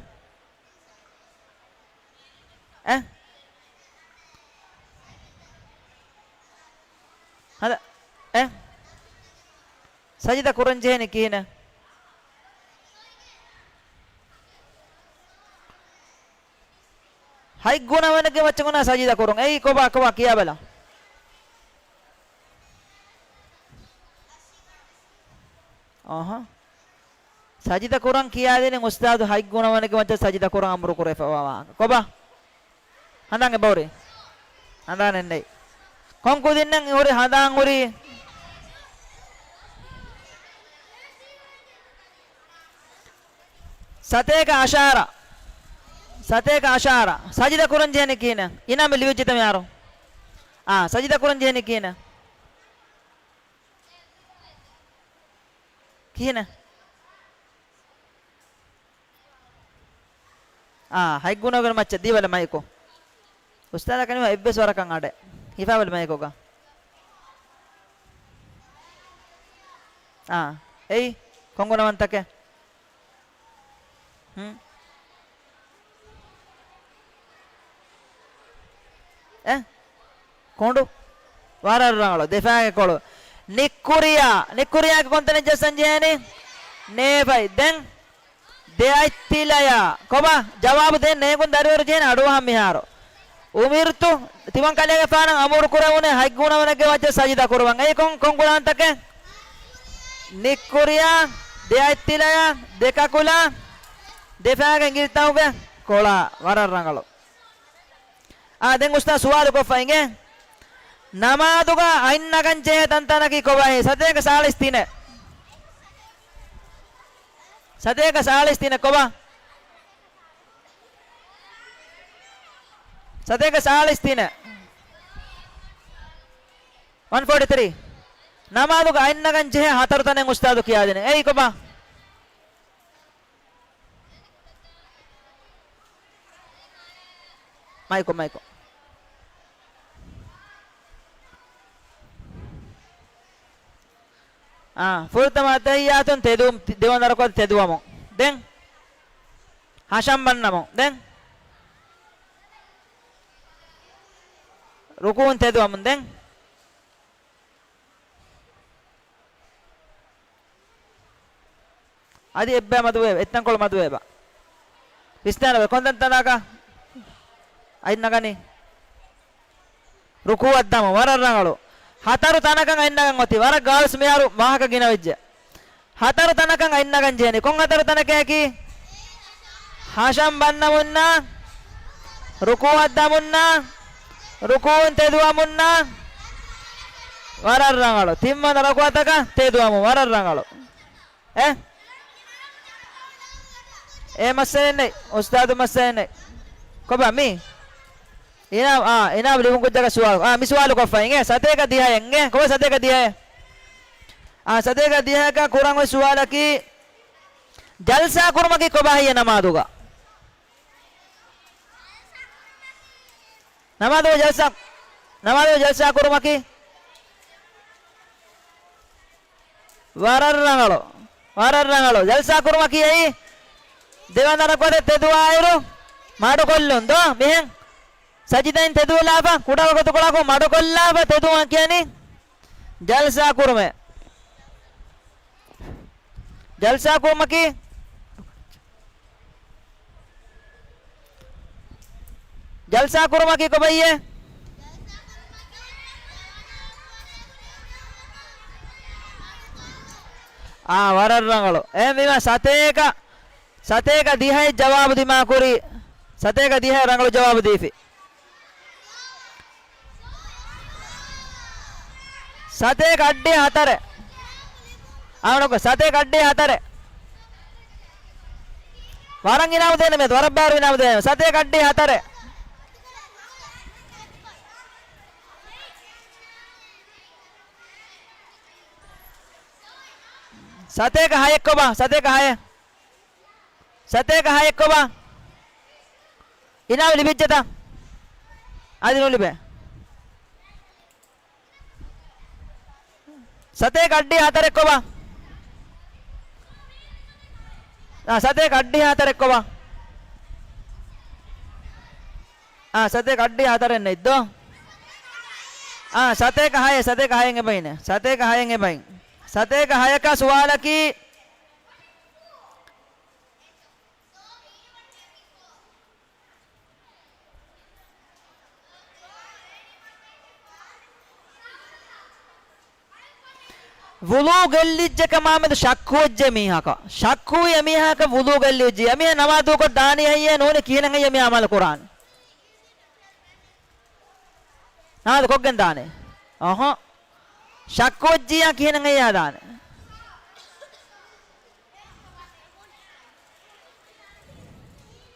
އެ؟ ހަދަ-، އެ؟ ސަޖިދަ ކުރަން ޖެހޭނީ ކިހިނެއް؟ ހަތް ގުނަވަނެއްގެ މައްޗަށް އޮންނާ ސަޖިދަ ކުރުން. އެއީ ކޮބާ، ކޮބާ ކިޔާބަލަ. އަހަ. ސަޖިދަ ކުރަން ކިޔާދިނީ އުސްތާދު ހަތް ގުނަވަނެއްގެ މައްޗަށް ސަޖިދަ ކުރަން އަމުރު ކުރެފަވާ ވާހަކަ. ކޮބާ؟ ހަނދާން އެބަހުރި؟ ހަނދާނެއް ނެތް. ކޮން ކުދިންނެއް ހުރި ހަނދާން ހުރީ؟ ސަތޭކަ އަށާރަ. ސަތޭކަ އަށާރަ. ސަޖިދަ ކުރަން ޖެހެނީ ކިހިނެއް؟ އިނާމެއް ލިބިއްޖެތަ މިހާރު؟ އާ، ސަޖިދަ ކުރަން ޖެހެނީ ކިހިނެއް؟ ކިހިނެއް؟ އާ، ހަތް ގުނަވަނެއްގެ މައްޗަށް ދީބަލަ މައިކު. އުސްތާދަކަށް ނިމާ އެއްވެސް ވަރަކަށް އަޑެއް. ހިފާބަލަ މައިކުގަ. އާ، އެއީ ކޮން ގުނަވަންތަކެއް؟ ހުން. އެ؟ ކޮނޑު. ވަރަށް ރަނގަޅު. ދެފާގެ ކޮޅު. ނިއްކުރިޔާ. ނިއްކުރިޔާގެ ކޮންތަނެއް ޖައްސަން ޖެހޭނީ؟ ނޭފަތް. ދެން؟ ދެއަތްތިލަޔާ. ކޮބާ؟ ޖަވާބު ދޭން ނޭނގުން ދަރިވަރު ޖެހޭނެ އަޑުއަހަން މިހާރު. އުމިރްތު، ތިމަން ކަލޭގެފާނަށް އަމުރު ކުރެވުނޭ ހަތް ގުނަވަނެއްގެ މައްޗަށް ސަޖިދަ ކުރުވަން. އެއީ ކޮން، ކޮން ގުނަވަންތަކެއް؟ ނިއްކުރިޔާ، ދެއަތްތިލަޔާ، ދެކަކުލާ، ދެފާގެ އިނގިލިތަކުގެ ކޮޅާ. ވަރަށް ރަނގަޅު. އާ، ދެން އުސްތާ ސުވާލު ކޮށްފަ އިނގޭ. ނަމާދުގަ އަތް ނަގަން ޖެހޭ ތަންތަނަކީ ކޮބާހޭ؟ ސަތޭކަ ސާޅީސް ތިނެއް. ސަތޭކަ ސާޅީސް ތިނެއް ކޮބާ؟ ސަތޭކަ ސާޅީސް ތިނެއް. ވަން ފޯޓީ ތްރީ. ނަމާދުގަ އަތް ނަގަން ޖެހޭ ހަތަރު ތަނެއް އުސްތާދު ކިޔާދިނެ. އެއީ ކޮބާ؟ މައިކު، މައިކު. އާ، ފުރަތަމަ އައްތަހިއްޔާތުން ތެދު-، ދެވަނަ ރަކުޢަތު ތެދުވަމުން. ދެން ހަށަން ބަންނަމުން. ދެން ރުކޫޢުން ތެދުވަމުން. ދެން އަދި އެއްބައި މަދުވެ، އެއްތަންކޮޅު މަދުވެބަ. ވިސްނާލަބަ ކޮންތަން ތަނަކަ އަތް ނަގަނީ؟ ރުކޫޢަށް ދާމު. ވަރަށް ރަނގަޅު. ހަތަރު ތަނަކަށް އަތް ނަގަން އޮތީ. ވަރަށް ގާވެސް މިހާރު ވާހަކަ ގިނަވެއްޖެ. ހަތަރު ތަނަކަށް އަތް ނަގަން ޖެހެނީ. ކޮން ހަތަރު ތަނަކަކީ؟ ހަށަން ބަންނަމުންނާ، ރުކޫޢަށް ދާމުންނާ، ރުކޫޢުން ތެދުވަމުންނާ. ވަރަށް ރަނގަޅު. ތިންވަނަ ރަކުޢަތަކަށް ތެދުވަމުން. ވަރަށް ރަނގަޅު. އެ؟ އެ މައްސަލައެއް ނެތް. އުސްތާދު މައްސަލައެއް ނެތް. ކޮބާ މީ؟ އިނާމް، އާ، އިނާމް ލިބުން ކުއްޖަކަށް ސުވާލު. އާ، މި ސުވާލު ކޮށްފަ އިނގޭ. ސަތޭކަ ދިހައެއް އިނގޭ. ކޮބާ ސަތޭކަ ދިހައެއް؟ އާ، ސަތޭކަ ދިހައަކަށް ކުރަން އޮތް ސުވާލަކީ، ޖަލްސާ ކުރުމަކީ ކޮބާ ހެއްޔޭ ނަމާދުގަ؟ ނަމާދުގަ ޖަލްސާ، ނަމާދުގަ ޖަލްސާ ކުރުމަކީ؟ ވަރަށް ރަނގަޅު. ވަރަށް ރަނގަޅު. ޖަލްސާ ކުރުމަކީ އެއީ ދެވަނަ ރަކުޢަތަށް ތެދުވާއިރު މަޑުކޮށްލުން ދޯ؟ މިހެން ސަޖިދައިން ތެދުވެލާފަ، ކުޑަ ވަގުތުކޮޅަކު މަޑުކޮށްލާފަ ތެދުވާ ކިޔަނީ ޖަލްސާ ކުރުމޭ. ޖަލްސާ ކުރުމަކީ، ޖަލްސާ ކުރުމަކީ ކޮބައްޔޭ؟ އާ، ވަރަށް ރަނގަޅު. އެ މީމާ ސަތޭކަ، ސަތޭކަ ދިހައެއް ޖަވާބު ދިމާކުރީ. ސަތޭކަ ދިހައެއް ރަނގަޅު ޖަވާބު ދީފި. ސަތޭކަ އަށްޑިހަ ހަތަރެއް. އާނަކޮ، ސަތޭކަ އަށްޑިހަ ހަތަރެއް. ވަރަށް އިނާމު ދޭނެ މެދު، ވަރަށް ބާރު އިނާމު ދޭނެ. ސަތޭކަ އަށްޑިހަ ހަތަރެއް. ސަތޭކަ ހައެއް ކޮބާ؟ ސަތޭކަ ހައެއް. ސަތޭކަ ހައެއް ކޮބާ؟ އިނާމު ލިބިއްޖެތަ؟ އަދި ނުލިބޭ. ސަތޭކަ އަށްޑިހަ ހަތަރެއް ކޮބާ؟ އާ، ސަތޭކަ އަށްޑިހަ ހަތަރެއް ކޮބާ؟ އާ، ސަތޭކަ އަށްޑިހަ ހަތަރެއް ނެތް ދޯ؟ އާ، ސަތޭކަ ހައެއް، ސަތޭކަ ހައެއް އެބައިނެ. ސަތޭކަ ހައެއް އެބައިން. ސަތޭކަ ހަޔަކަށް ސުވާލަކީ، ވުޟޫ ގެއްލިއްޖެ ކަމާމެދު ޝައްކުވެއްޖެ މީހަކަށް. ޝައްކުވި އެމީހަކަށް ވުޟޫ ގެއްލިއްޖެ. އެމީހާ ނަމާދު ކޮށް ދާނީ ހެއްޔޭ ނޫނީ ކިހިނެއް ހެއްޔޭ މީ އަމަލު ކުރާނީ؟ ނަމާދު ކޮށްގެން ދާނެ. އަހަ. ޝައްކުވެއްޖިއްޔާ ކިހިނެއް ހެއްޔާ ދާނެ؟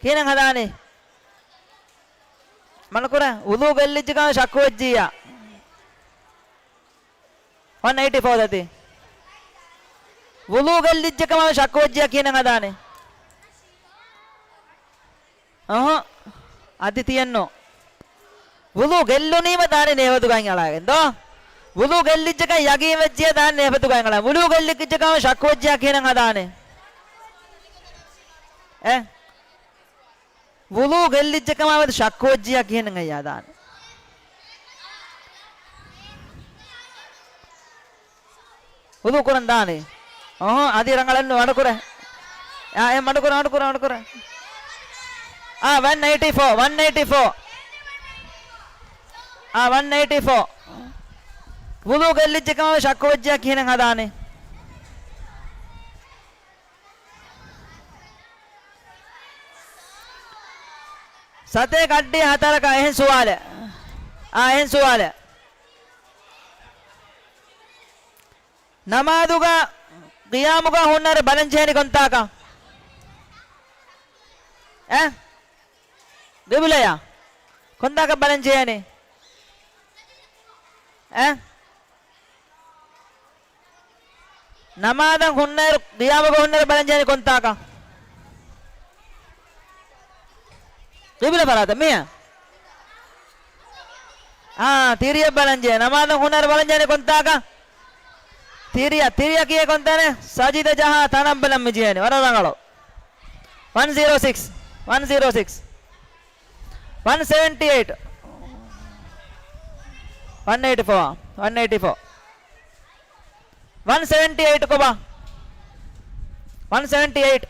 ކިހިނެއް ހަދާނީ؟ މަނަކުރެ، ވުޟޫ ގެއްލިއްޖެ ކަމަށް ޝައްކުވެއްޖިއްޔާ. ވަން އެއިޓީ ފޯ ދަތި. ވުޟޫ ގެއްލިއްޖެ ކަމަށް ޝައްކުވެއްޖިއްޔާ ކިހިނެއް ހަދާނީ؟ އަހަ. އަދި ތިޔަންނޯ. ވުޟޫ ގެއްލުނީމަ ދާނެ ނޭފަތުގައި އަޅާގެން ދޯ؟ ވުޟޫ ގެއްލިއްޖެކަން ޔަގީން ވެއްޖިއްޔާ ދާނެ ނޭފަތުގައި އަޅާ. ވުޟޫ ގެއްލިއްޖެކަމަށް ޝައްކުވެއްޖިއްޔާ ކިހިނެއް ހަދާނެ؟ އެ؟ ވުޟޫ ގެއްލިއްޖެކަމާ މެދު ޝައްކުވެއްޖިއްޔާ ކިހިނެއް ހެއްޔާ ދާނެ؟ ވުޟޫ ކުރަން ދާނެ؟ އަހަ، އަދި ރަނގަޅަށް ނު މަޑުކުރޭ. އާ، އެ މަޑުކުރޭ، މަޑުކުރޭ، މަޑުކުރޭ. އާ، ވަން އެއިޓީ ފޯ، ވަން އެއިޓީ ފޯ. އާ، ވަން އެއިޓީ ފޯ. ވުޟޫ ގެއްލިއްޖެކަމާ ޝައްކުވެއްޖިއްޔާ ކިހިނެއް ހަދާނެ؟ ސަތޭކަ އަށްޑިހަ ހަތަރަކަށް އެހެން ސުވާލެއް. އާ، އެހެން ސުވާލެއް. ނަމާދުގަ ޤިޔާމުގަ ހުންނަރެ ބަލަން ޖެހޭނީ ކޮންތާކަށް؟ އެ؟ ޤިބްލަޔަށް. ކޮންތާކަށް ބަލަން ޖެހޭނީ؟ އެ؟ ނަމާދަށް ހުންނައިރު، ޤިޔާމުގަ ހުންނައިރު ބަލަން ޖެހޭނީ ކޮންތާކަށް؟ ޤިބްލަ ފަރާތަށް މިހެން. އާ، ތިރިއަށް ބަލަން ޖެހޭ. ނަމާދަށް ހުންނައިރު ބަލަން ޖެހޭނީ ކޮންތާކަށް؟ ތިރިއަށް. ތިރިއަށް ކިޔޭ ކޮންތަނެއް؟ ސަޖިދަ ޖަހާ ތަނަށް ބަލަން މި ޖެހޭނީ. ވަރަށް ރަނގަޅު. ވަން ޒީރޯ ސިކްސް. ވަން ޒީރޯ ސިކްސް. ވަން ސެވެންޓީ އެއިޓް. ވަން އެއިޓީ ފޯ. ވަން އެއިޓީ ފޯ. ވަން ސެވެންޓީ އެއިޓް ކޮބާ؟ ވަން ސެވެންޓީ އެއިޓް.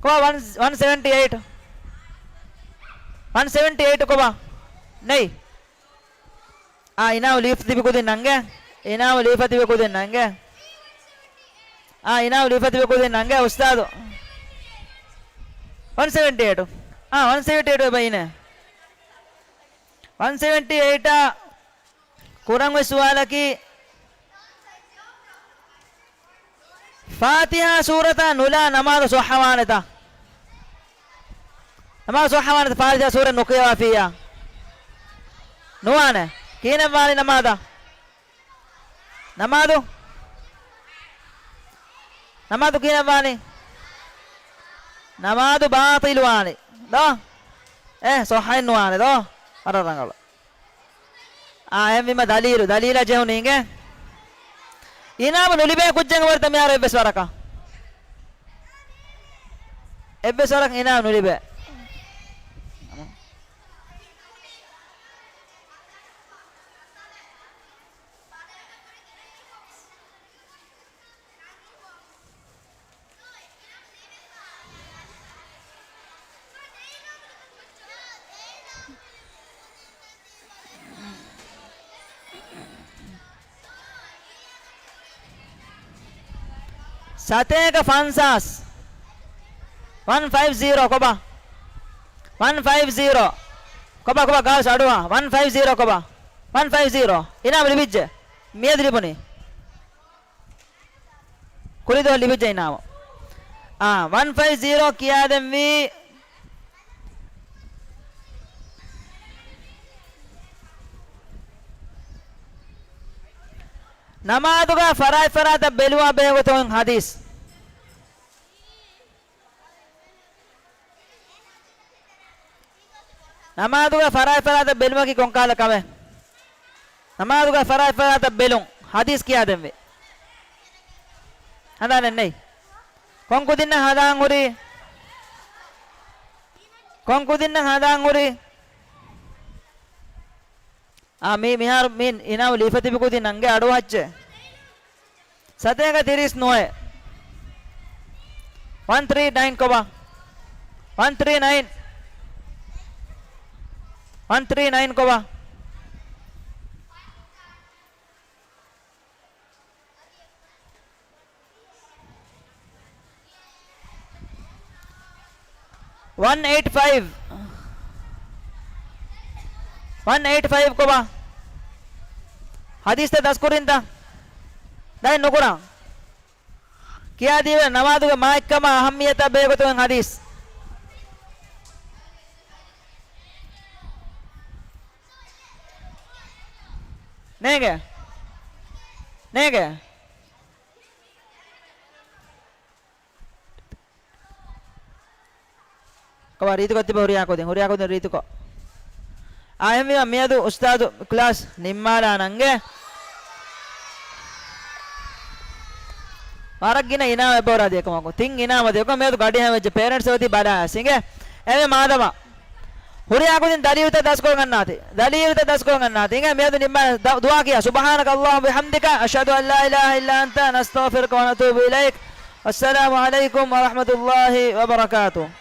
ކޮބާ ވަން، ވަން ސެވެންޓީ އެއިޓް؟ ވަން ސެވެންޓީ އެއިޓް ކޮބާ؟ ނެތް. އާ، އިނާމު ލީފަ ތިބި ކުދިން ނަންގޭ. އިނާމު ލީފަ ތިބި ކުދިން ނަންގޭ. އާ، އިނާމު ލީފަ ތިބި ކުދިން ނަންގޭ އުސްތާދު. ވަން ސެވެންޓީ އެއިޓް. އާ، ވަން ސެވެންޓީ އެއިޓް އެބަ އިނޭ. ވަން ސެވެންޓީ އެއިޓް އާ، ކުރަން އޮތް ސުވާލަކީ، ފާތިހާ ސޫރަތާ ނުލާ ނަމާދު ޞައްޙަވާނެތަ؟ ނަމާދު ޞައްޙަވާނެތަ ފާތިހާ ސޫރަތް ނުކިޔަވާފިއްޔާ؟ ނުވާނެ. ކިހިނެއްވާނީ ނަމާދަށް؟ ނަމާދު؟ ނަމާދު ކިހިނެއްވާނީ؟ ނަމާދު ބާޠިލުވާނެ. ދޯ؟ އޭ، ޞައްޙައެއް ނުވާނެ ދޯ؟ ވަރަށް ރަނގަޅު. އާ، އެހެންވީމަ ދަލީލު، ދަލީލާ ޖެހުނީ އިނގޭ. އިނާމު ނުލިބޭ ކުއްޖެއް ވަރަށް މިހާރު އެއްވެސް ވަރަކަށް. އެއްވެސް ވަރަކަށް އިނާމު ނުލިބޭ. ސަތޭކަ ފަންސާސް. ވަން ފައިވް ޒީރޯ ކޮބާ؟ ވަން ފައިވް ޒީރޯ. ކޮބާ، ކޮބާ، ގާލްސް އަޑުއަހާ. ވަން ފައިވް ޒީރޯ ކޮބާ؟ ވަން ފައިވް ޒީރޯ. އިނާމު ލިބިއްޖެ. މިއަދު ލިބުނީ. ކުރިދުވަހު ލިބިއްޖެ އިނާމު. އާ، ވަން ފައިވް ޒީރޯ ކިޔާދެންވީ. ނަމާދުގަ ފަރާތް ފަރާތަށް ބެލުމާ ބެހޭ ގޮތުން ހަދީސް. ނަމާދުގަ ފަރާތް ފަރާތަށް ބެލުމަކީ ކޮންކަހަލަ ކަމެއް؟ ނަމާދުގަ ފަރާތް ފަރާތަށް ބެލުން ހަދީސް ކިޔާދެންވީ. ހަނދާނެއް ނެތް. ކޮން ކުދިންނަށް ހަނދާން ހުރީ؟ ކޮން ކުދިންނަށް ހަނދާން ހުރީ؟ އާ، މީ މިހާރު މި އިނާމު ލީފަ ތިބި ކުދިން ނަންގެ އަޑުއަހައްޗޭ. ސަތޭކަ ތިރީސް ނުވައެއް. ވަން ތްރީ ނައިން ކޮބާ؟ ވަން ތްރީ ނައިން. ވަން ތްރީ ނައިން ކޮބާ؟ ވަން އެއިޓް ފައިވް. ވަން އެއިޓް ފައިވް ކޮބާ؟ ހަދީސްތައް ދަސްކުރިންތަ؟ ދައެއް ނުކުރާ. ކިޔާދީވެ ނަމާދުގެ މާތްކަމާ އަހައްމިއްޔަތާ ބެހޭގޮތުން ހަދީސް. ނޭނގެ. ނޭނގެ. ކޮބާ ރީތިކޮށް ތިބެ ހުރިހާ ކުދިން، ހުރިހާ ކުދިން ރީތިކޮށް. އާ، އެހެންވީމަ މިއަދު އުސްތާދު ކްލާސް ނިންމާލާ ނަންގެ. ވަރަށް ގިނަ އިނާމެއް ބޯރާ ދިޔަކަމަކު. ތިން އިނާމަށް ދިޔަކަމަކު މިއަދު ގަޑިހަމަވެއްޖެ ޕޭރެންޓްސް އޮތީ ބަލާ އިނގޭ. އެވެ މާދަމާ. ހުރިހާ ކުދިން ދަލީލުތައް ދަސްކޮށް ގަންނާތި. ދަލީލުތައް ދަސްކޮށް ގަންނާތި. އިނގޭ މިއަދު ނިންމާ ދު-، ދުޢާ ކިޔާ. سبحانك اللهم وبحمدك، أشهد أن لا إله إلا أنت، نستغفرك ونتوب إليك. والسلام عليكم ورحمة الله وبركاته.